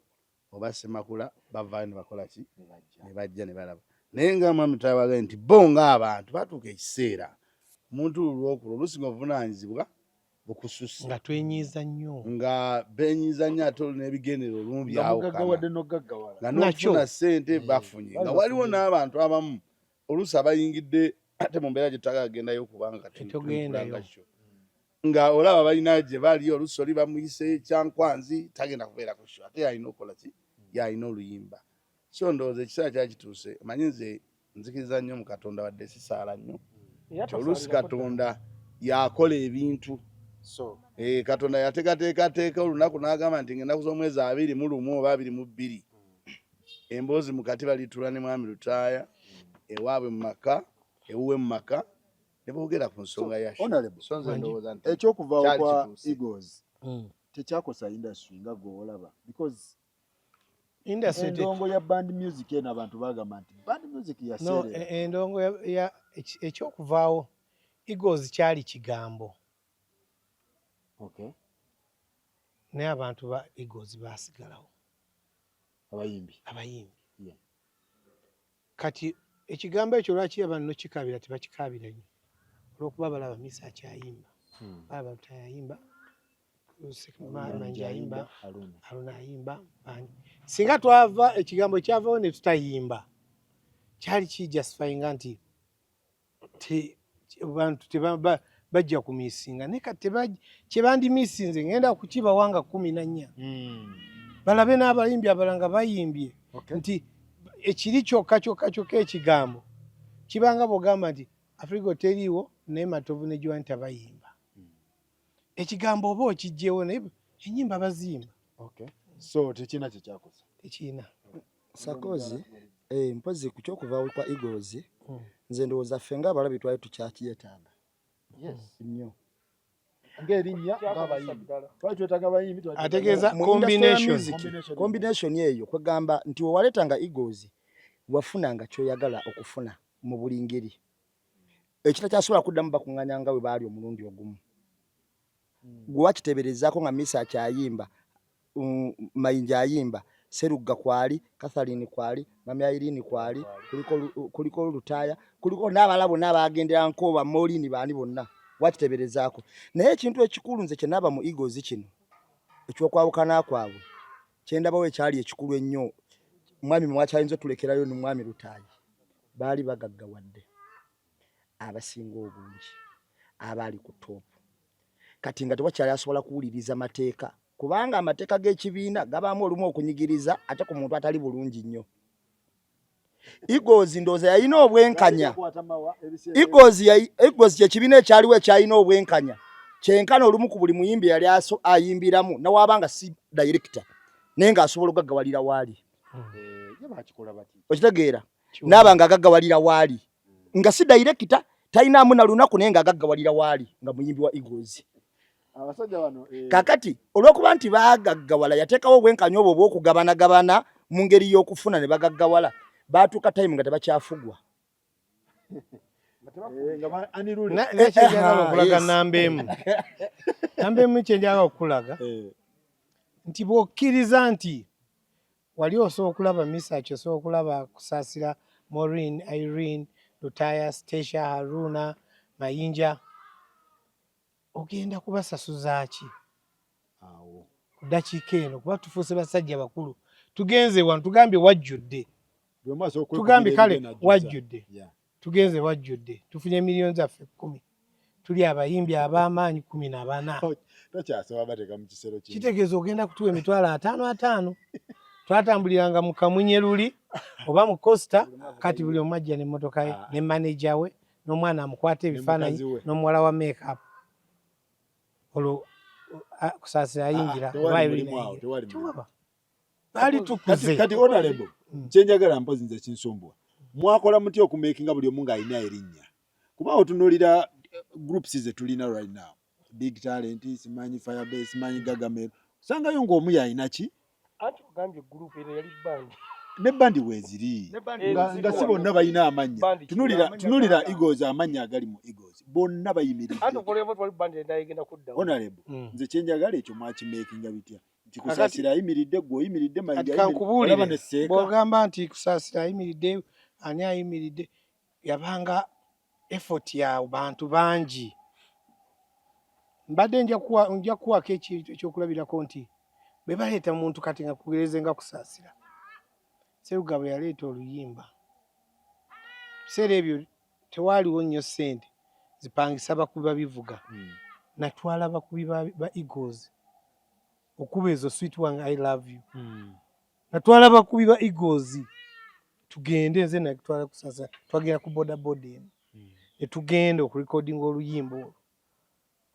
oba Semakula bavaayo ne bakola ki ne bajja ne balaba. Naye nga mwami Lutaaya bw'agambye nti bo ng'abantu batuuka ekiseera omuntu lulwokula oluusi ng'obuvunaanyizibwa bukususse, nga twenyiiza nnyo, nga benyiiza nnyo, ate olwo n'ebigendererwa olumu byawukana, nga n'okufuna ssente bafunye, nga waliwo n'abantu abamu oluusi abayingidde ate mu mbeera gye tutagala kugendayo kubanga Tetugendayo. nga olaba balina gye bali, oluusi oli bamuyise Kyankwanzi tagenda kubeera ku show ate yalina okukola ki, yalina oluyimba. So ndowooza ekiseera kyakituuse. Manyi nze nzikiriza nnyo mu Katonda wadde sisaala nnyo, nti oluusi Katonda yakola ebintu. Katonda yateekateekateeka olunaku n'agamba nti ng'ennaku z'omwezi 21 oba 22 emboozi mukati balituula ne mwami Lutaaya ewaabwe mu maka, ewuwe mu maka, ne boogera ku nsonga ya show. Honorable, So nze ndowooza nti ekyokuvaawo kyali kwa kituuse. Eagles tekyakosa industry nga gwe olaba? Because Industry endongo ya band music eno abantu bagamba nti band music no yaseerera. Endongo ekyokuvaawo Eagles kyali kigambo, naye abantu ba Eagles baasigalawo. Abayimbi. Abayimbi. Kati ekigambo ekyo lwaki abantu nokikaabira? Tebakikaabira nnyo olwokuba balaba Misa akyayimba, balaba Lutaaya ayimba, Manji ayimba, Haruna. Haruna ayimba, bani. Singa twava ekigambo kyavawo ne tutayimba, kyali kijustifyinga nti bantu Bajja kumisinga naye kati kyebandimisinze ngenda kukibawa nga 14. Balabe n'abayimbi abalala nga bayimbye nti ekiri kyokka kyokka kyokka ekigambo kibanga bw'ogamba nti Afrigo teriiwo naye Matovu ne Joanita bayimba. Ekigambo oba okijjewo naye ennyimba baziyimba. So tekirina kyekyakosa. Tekirina. Sakozi eh, mpozi ku kyokuva kwa Eagles nze ndowooza ffe ng'abalabi twali tukyakyetaaga nnyo ng'erinnya ng'abayimbi twali twetaaga abayimbi ategeeza combination combination eyo kwegamba nti wewaleetanga Eagles wafunanga ky'oyagala okufuna mu buli ngeri ekitakyasobola kuddamu bakuŋŋanya nga bwe baali omulundi ogumu. Gwe wakiteeberezaako nga Misa akyayimba, Mayinja ayimba, Serugga kwali, Catherine kwali, Mami Irene kwali, kuliko Lutaaya, kuliko n'abalala bonna abagendera Nkooba, Maureen baani bonna wakiteeberezaako. Naye ekintu ekikulu nze kye naaba mu Eagles kino eky'okwawukana kwabwe kye ndabawo ekyali ekikulu ennyo mwami mwakyayinza otulekerayo ni mwami Lutaaya baali bagaggawadde abasinga obungi abaali ku top kati nga tewakyali asobola kuwuliriza mateeka kubanga amateeka g'ekibiina gabaamu olumu okunyigiriza ate ku muntu atali bulungi nnyo. Eagles ndowooza yalina obwenkanya. Eagles kyekibiina ekyaliwo ekyalina obwenkanya kyenkana olumu ku buli muyimbi yali ayimbiramu nawaaba nga si director naye ng'asobola okugaggawalira waali. Okitegeera? Naaba nga agaggawalira waali nga si director talinaamu na lunaku naye ng'agaggawalira waali nga muyimbi wa Eagles. Abasajja bano eh... Kakati olw'okuba nti baagaggawala yateekawo obwenkanya obwo obw'okugabanagabana mu ngeri y'okufuna ne bagaggawala baatuuka time nga tebakyafugwa. Nekyenjagala okulaga namba emu namba emu kyenjagala okukulaga nti bw'okkiriza nti wali osobola okulaba Misach, osobola okulaba Kusaasira, Maureen, Irene, Lutaaya, Stecia, Haruna, Mayinja, ogenda kubasasuza ki awo ku ddakiika eno? Kuba tufuuse basajja bakulu, tugenze wano tugambye wajjudde, tugambye kale wajjudde, tugenze wajjudde, tufunye miliyoni zaffe 10, tuli abayimbi ab'amaanyi 14. Tokyasobola bateeka mu kisero kimu. Kitegeeza ogenda kutuwa emitwalo ataano ataano. Twatambuliranga mu Kamunye luli oba mu Costa, kati buli omu ajja n'emmotoka ye ne maneja we n'omwana amukwata ebifaananyi n'omuwala wa makeup. Olwo Kusaasira ayingira oba Irene ayingira. Tewaba. Baali tukuze. Kati honorable, kyenjagala mpozi nze kinsumbuwa. Mwakola mutya okumakinga buli omu ng'alina erinnya? Kuba otunuulira groups ze tulina right now. Big Talent, simanyi Firebase, simanyi Gagamel. Osangayo ng'omu yalina ki? Anti ogambye group eno yali band. Ne bandi weeziri. Nga si bonna balina amannya. Tunulira Eagles amannya agali mu Eagles. Bonna bayimiridde. Anti okolera twali band endala egenda kuddawo. Honorable, nze kyenjagala ekyo mwakimakinga bitya? Nti Kusaasira ayimiridde, ggwe oyimiridde, Mayinja ayimiridde. Kankubuulire, bw'ogamba nti Kusaasira ayimiridde, ani ayimiridde, yabanga effort ya bantu bangi. Mbadde nja kuwaako ekintu ekyokulabirako nti bwe baleeta muntu kati nga kugereze nga Kusaasira, Sserugga bwe yaleeta oluyimba, ebiseera ebyo tewaaliwo nnyo ssente zipangisa bakubi babivuga. Natwala bakubi ba Eagles okuba ezo Sweet Wange I Love You. Natwala bakubi ba Eagles tugende, nze natwala Kusaasira, twagenda ku boda boda eno ne tugenda okurekodinga oluyimba olwo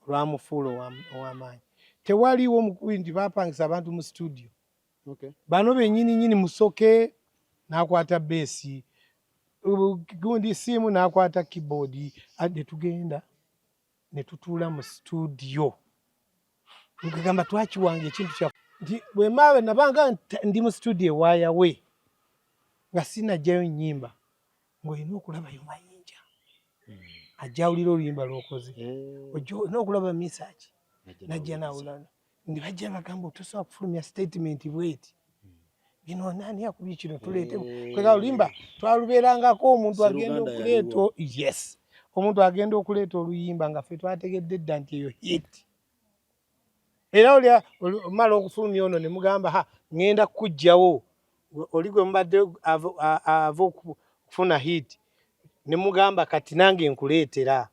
olwamufuula ow'amaanyi. Tewaliiwo mukubi nti bapangisa abantu mu studio. Bano bennyini nnyini Musoke n'akwata beesi, gundi simu n'akwata keyboard, ne tugenda ne tutuula mu studio. Nkugamba twakiwanga ekintu kyaffe nti bwe maawe nabanga ndi mu studio ewaayawe nga sinajjayo nnyimba, ng'olina okulabayo Mayinja ajja awulira oluyimba lw'okoze, ojja olina okulaba Misach najja n'awulira. Ndi bajja bagamba tosobola kufulumya statement bweti, bino nani akubye kino tuleete kwega oluyimba twalubeerangako omuntu agenda okuleeta, yes, omuntu agenda okuleeta oluyimba nga ffe twategedde dda nti eyo hit. Era olya omala okufulumya ono ne mugamba ha ŋŋenda kukuggyawo oli gwe mubadde ava okufuna hit, ne mugamba kati nange nkuleetera.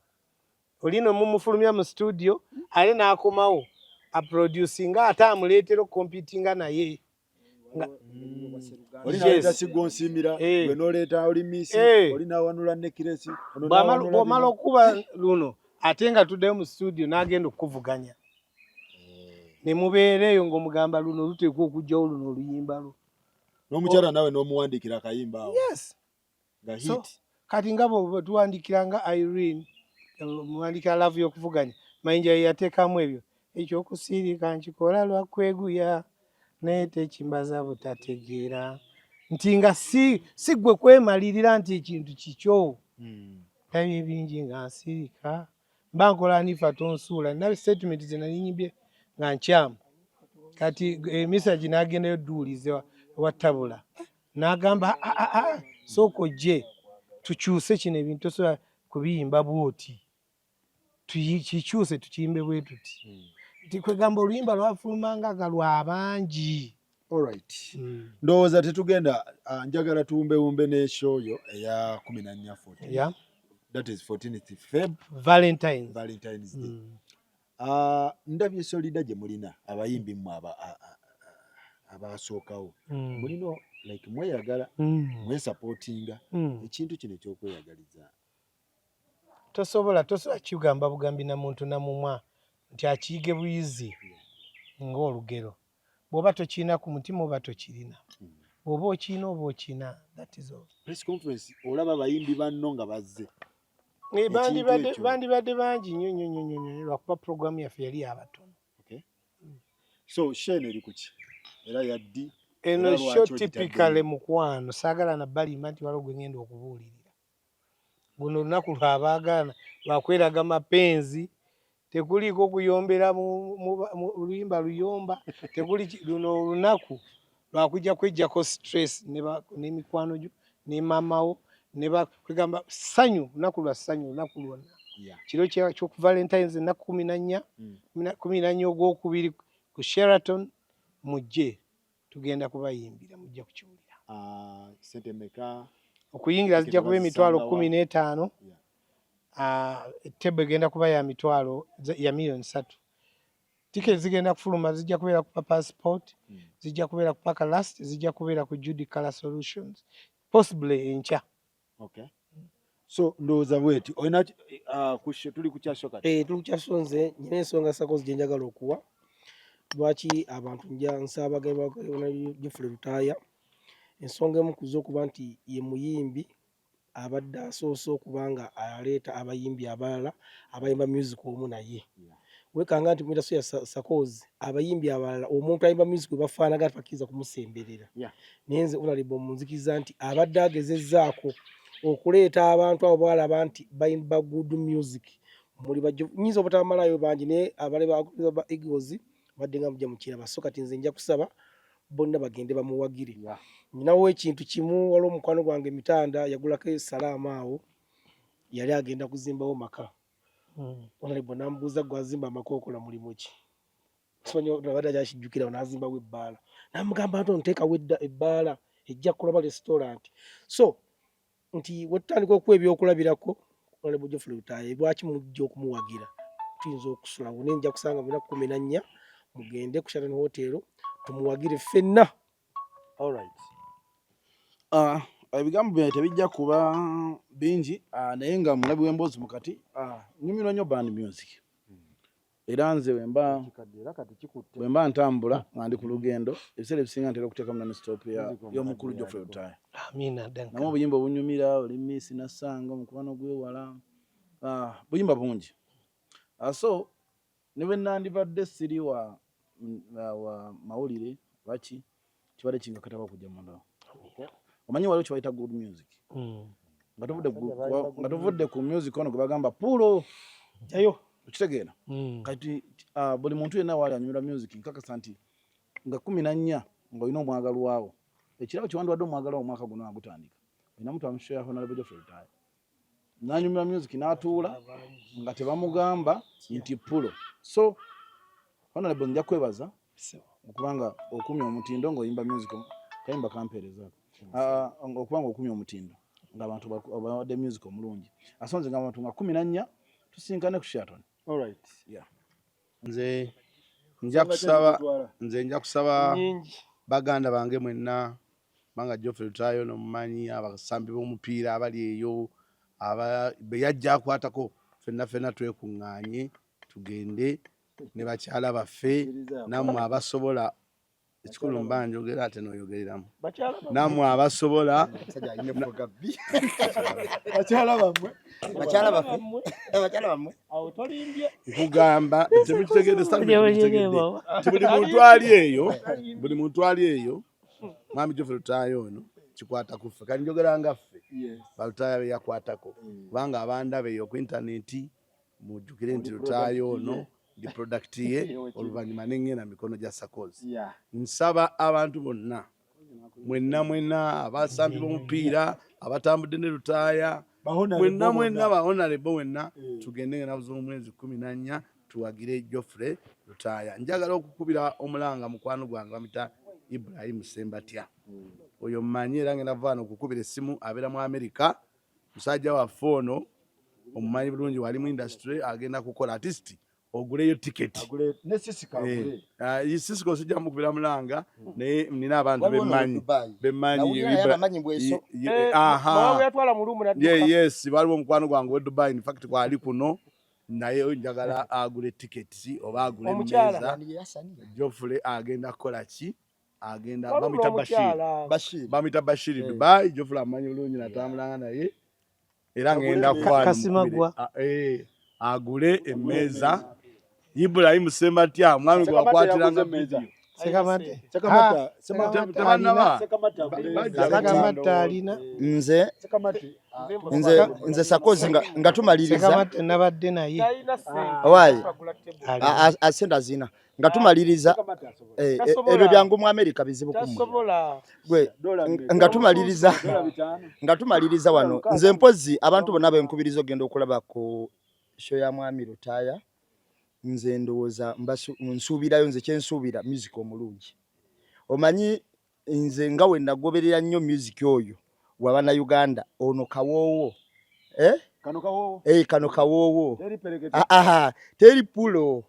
Oli no mumufulumya mu studio ate n'akomawo aproducinga ate amuleetera okukompitinga naye. Oli naleeta sigonsiimira eh. gwe noleeta oli miisi eh. oli nawanula nekiresi bw'omala okuba luno ate nga tuddeyo mu studio n'agenda okukuvuganya eh. ne mubeera eyo ng'omugamba luno luteekwa okugyawo luno oluyimba lwo n'omukyala nawe n'omuwandiikira akayimba awo yes nga hit so, kati nga bwe tuwandikira nga Irene muwandikira love y'okuvuganya Mayinja ye yateekamu ebyo ekyokusirika nkikola lwa kweguya naye tekimbaza butategeera nti nga si si gwe kwemalirira nti ekintu kikyo hmm. ndabye ebingi nga nsirika mba nkola anifa tonsuula nina statement ze nali nyimbye nga nkyamu kati emisaji eh, n'agendayo dduulize wa tabula n'agamba ah, ah, ah, sooka ojje tukyuse kino ebintu tosobola kubiyimba bwoti kikyuse tukiyimbe bwe tuti hmm. nti kwegamba oluyimba lwafulumanga nga lwabangi Alright. Mm. Ndowooza tetugenda uh, njagala tuwumbewumbe ne show yo eya 14 14. Yeah. That is 14th Feb. Valentine's. Valentine's Day. Mm. Uh, ndabye solida gye mulina abayimbi mmwe aba abasookawo mm. mulina like mweyagala mm. mwesapootinga mm. ekintu kino ekyokweyagaliza tosobola tosobola kigamba bugambi na muntu na mumwa nti akiyige buyizi ng'olugero bw'oba tokirina ku mutima oba tokirina bw'oba okirina oba okirina that is all. Press conference olaba abayimbi banno nga bazze eh, bandibadde bangi nnyo nnyo nnyo nnyo nnyo lwakuba programu yaffe yali yabatono. Okay. So show eno eri kuki era yaddi eno show typically mukwano saagala na balimba nti waliwo gwe ngenda okubuulirira guno olunaku lwabaagaana lwakweraga mapenzi tekuliiko kuyombera luyimba luyomba tekuli luno olunaku lwakujja kwejjako stress n'emikwano gyo ne maama wo kwegamba ssanyu lunaku lwa ssanyu olunaku lwonna kiro kyoku valentines ennaku 14 mm. 14 ogwokubiri ku Sheraton mujje tugenda kubayimbira mujja kukiwulira. Ah, sente meka? Okuyingira zijja kuba emitwalo 15. Ah, table egenda kuba ya mitwalo ya milioni 3. Tiketi zigenda kufuluma zijja kubeera ku Passport, hmm. zijja kubeera ku Paka Last, zijja kubeera ku Judy Color Solutions, possibly enkya. Okay. So ndowooza bweti olina uh, tuli ku kya show kati. Eh, tuli ku kya show nze nyina ensonga sakozi gye njagala okuwa lwaki abantu nja nsaba bagenda Geoffrey Lutaaya ensonga emu kuzo okuba nti ye muyimbi abadde asoose okuba nga aleeta abayimbi abalala abayimba music omu naye wekanga nti muyita soya sakozi abayimbi abalala omuntu ayimba music we bafaanagana tebakkiriza kumusemberera naye nze honorable munzikiriza nti abadde agezezzaako okuleeta abantu abo balaba nti bayimba good music muli bajjo nyinza obutamalayo bangi naye abale ba Eagles badde nga mujja mukiraba so kati nze nja kusaba bonna bagende bamuwagire nyinawo ekintu kimu waliwo omukwano gwange mitanda yagulako esalaama awo yali agenda kuzimbawo maka hmm. honorable nambuuza gwe azimba amaka okola mulimu ki abadde akyakijjukira n'azimbawo ebbaala namugamba nti onteekawo ebbaala ejja kulaba restaurant so nti wetutandika okuwa ebyokulabirako honorable Geoffrey Lutaaya lwaki mujja okumuwagira tuyinza okusulawo naye nja kusanga mu naku 14 mugende ku Sheraton Hotel tumuwagire ffenna. Alright. Ah, ebigambo byange tebijja kuba bingi ah, naye nga mulabi w'emboozi mukati ah, nyumirwa nnyo band music era nze wemba ntambula nga ndi ku lugendo ebiseera ebisinga ntera okuteekamu nani stop y'omukulu Geoffrey Lutaaya namu obuyimba obunyumira oli miisi nassanga omukwano gwewala ah, buyimba bungi ah, so ne bwe nandibadde siri wa, wa mawulire lwaki kibadde kinkakatako okujja munda omanyi waliwo kyebayita good music mm. nga tuvudde ku music ono gwe bagamba pulo jayo okitegeera mm. kati uh, buli muntu yenna waali anyumira music nkakasa nti nga 14 ng'olina omwagalwawo ekirabo kyewandiwadde omwagalwawo omwaka guno agutandika olina mutwamushoya honorable Geoffrey Lutaaya nanyumira music n'atuula nga tebamugamba nti pulo so honorable nja kwebaza okubanga okumya omutindo ng'oyimba music kayimba kampeereza ah, okubanga okumya omutindo ng'abantu bawadde music omulungi asonze nga abantu nga 14 Tusinkane ku Sheraton. All right. Yeah. Nze nja kusaba, nze nja kusaba baganda bange mwenna, kubanga Geoffrey Lutaaya ono mumanyi, abasambi b'omupiira abali eyo be yajja akwatako, ffenna ffenna twekuŋŋaanye tugende ne bakyala baffe, nammwe abasobola ekikulu mba njogera ate n'oyogereramu, nammwe abasobola bakyala baffe, bakyala bammwe. Nkugamba temukitegedde, nti buli muntu ali eyo, buli muntu ali eyo, mwami Geoffrey Lutaaya ono kikwata ku ffe. Kati njogera nga ffe Balutaaya be yakwatako, kubanga abandaba eyo ku intaneti mujjukire nti Lutaaya ono ndi product ye, oluvannyuma ne ŋŋenda mikono gya Sakozi. Nsaba abantu bonna mwenna mwenna abasambi b'omupiira abatambudde ne Lutaaya mwenna mwenna ba honorable mwenna, tugende nga nabuza omwezi 14 tuwagire Geoffrey Lutaaya. Njagala okukubira omulanga mukwano gwange bamuyita Ibrahim Sembatya, oyo mmanyi era ngenda kuva wano okukubira essimu, abeera mu Amerika, musajja waffe ono omumanyi bulungi, wali mu industry, agenda kukola artist oguleyo tiketi Sisiko sijja mukubira mulanga, naye nina abantu bemmanyi bemmanyi. Yes, waliwo omukwano gwange we Dubai, in fact kwali kuno naye, njagala agule tiketi oba agule emmeeza. Geoffrey agenda kukola ki? Agenda, bamuyita Bashir, bamuyita Bashir Dubai. Geoffrey amanyi bulungi, natambulanga naye, era ngenda Kasimagwa. Agule emmeeza. Ibrahim Sembatya, mwami gwakwatiranga video. Tebanaba. Sekamatte alina. Nze Sakozi nga tumaliriza. Sekamatte nabadde naye. Owaaye asente azina. Nga tumaliriza, ebyo byangu mu Amerika bizibu kummwe. Gwe nga tumaliriza wano, nze mpozi abantu bonna benkubiriza ogenda okulaba ku show ya mwami Lutaaya. Nze ndowooza nsuubirayo, nze kyensuubira music omulungi. Omanyi nze nga we nagoberera nnyo music oyo wabannayuganda ono kawoowo, eh? Kano kawoowo. Eh, kano kawoowo. Teri perekete. Ah, ah, teri pulo,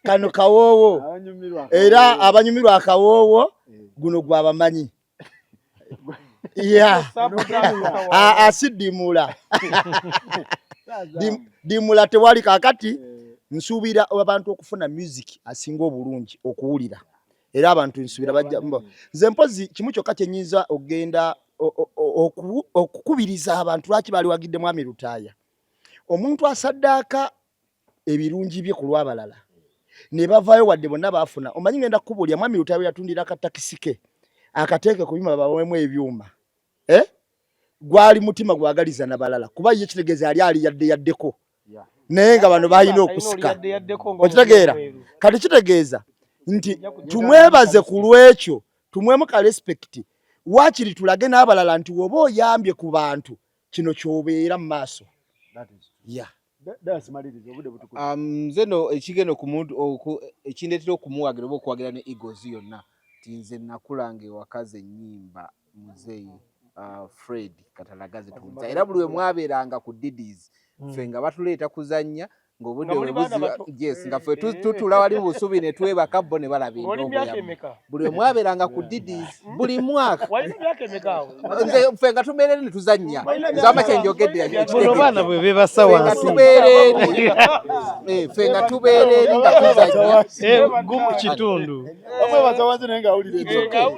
kano kawoowo. Abanyumirwa. Era abanyumirwa akawoowo guno gwabamanyi ya si dimula. Dimula tewali. Kakati nsuubira abantu okufuna music asinga obulungi okuwulira, era abantu nsuubira bajja. Nze mpozi kimu kyokka kyenyinza okugenda okukubiriza abantu lwaki baliwagidde mwami Lutaaya: omuntu asaddaaka ebirungi bye ku lw'abalala ne bavaayo wadde bonna baafuna. Omanyi ngenda kukubuulira, mwami Lutaaya bwe yatundira akatakisi ke akateeke ku byuma bawemu ebyuma, eh? Gwali mutima gwagaliza na balala, kuba ye kitegeeza yali ali yadde yaddeko, naye nga bano balina okusika. Okitegeera? Kati kitegeeza nti tumwebaze ku lwekyo, tumwemu ka respect, waakiri tulage n'abalala nti woba oyambye ku bantu kino kyobeera mu maaso ya. Nze no ekigenda ekindeetera okumuwagira oba okuwagira ne Eagles yonna, ti nze nakulanga ewakazi ennyimba muzeeyi Fred Katalagazi Tunza, era buli we mwabeeranga ku Didis, ffe nga batuleeta kuzannya ng'obudde bwe buziba, yes, nga ffe tutula wali mu busubi ne twebaka, bo ne balaba endongo yammwe. Buli we mwabeeranga ku Didis buli mwaka, nze ffe nga tubeera eri ne tuzannya. Nze wamma kyenjogedde. Buno baana bwe bebasa Ffe nga wansi. tubeera eri, ffe nga tubeera eri nga tuzannya. Gumu kitundu. Bamwebaza wansi naye ng'awulira.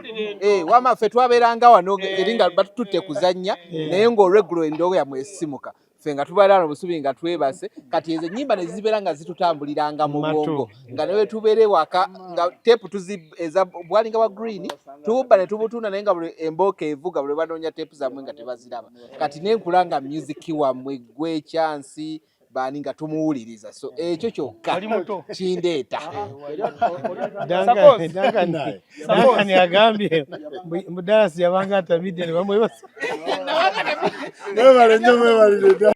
Wama ffe twabeeranga wano eri nga batututte kuzannya, naye ng'olweggulo endongo yammwe esimuka, ffe nga tubeera wano busubi nga twebase. Kati ezo ennyimba ne zibeera nga zitutambuliranga mu bwongo, nga ne wetubeera ewaka nga teepu tuzi eza bwalinga bwa green tububba ne tubutunda, naye nga buli embooka evuga buli banoonya teepu zammwe nga tebaziraba. Kati nenkula nga music wammwe gwekyansi baani nga tumuwuliriza, so ekyo kyokka kindeeta. Duncan agambye mbu Dallas yabanga atamidde ne bamwebasa. Mwebale nnyo, mwebalire ddala.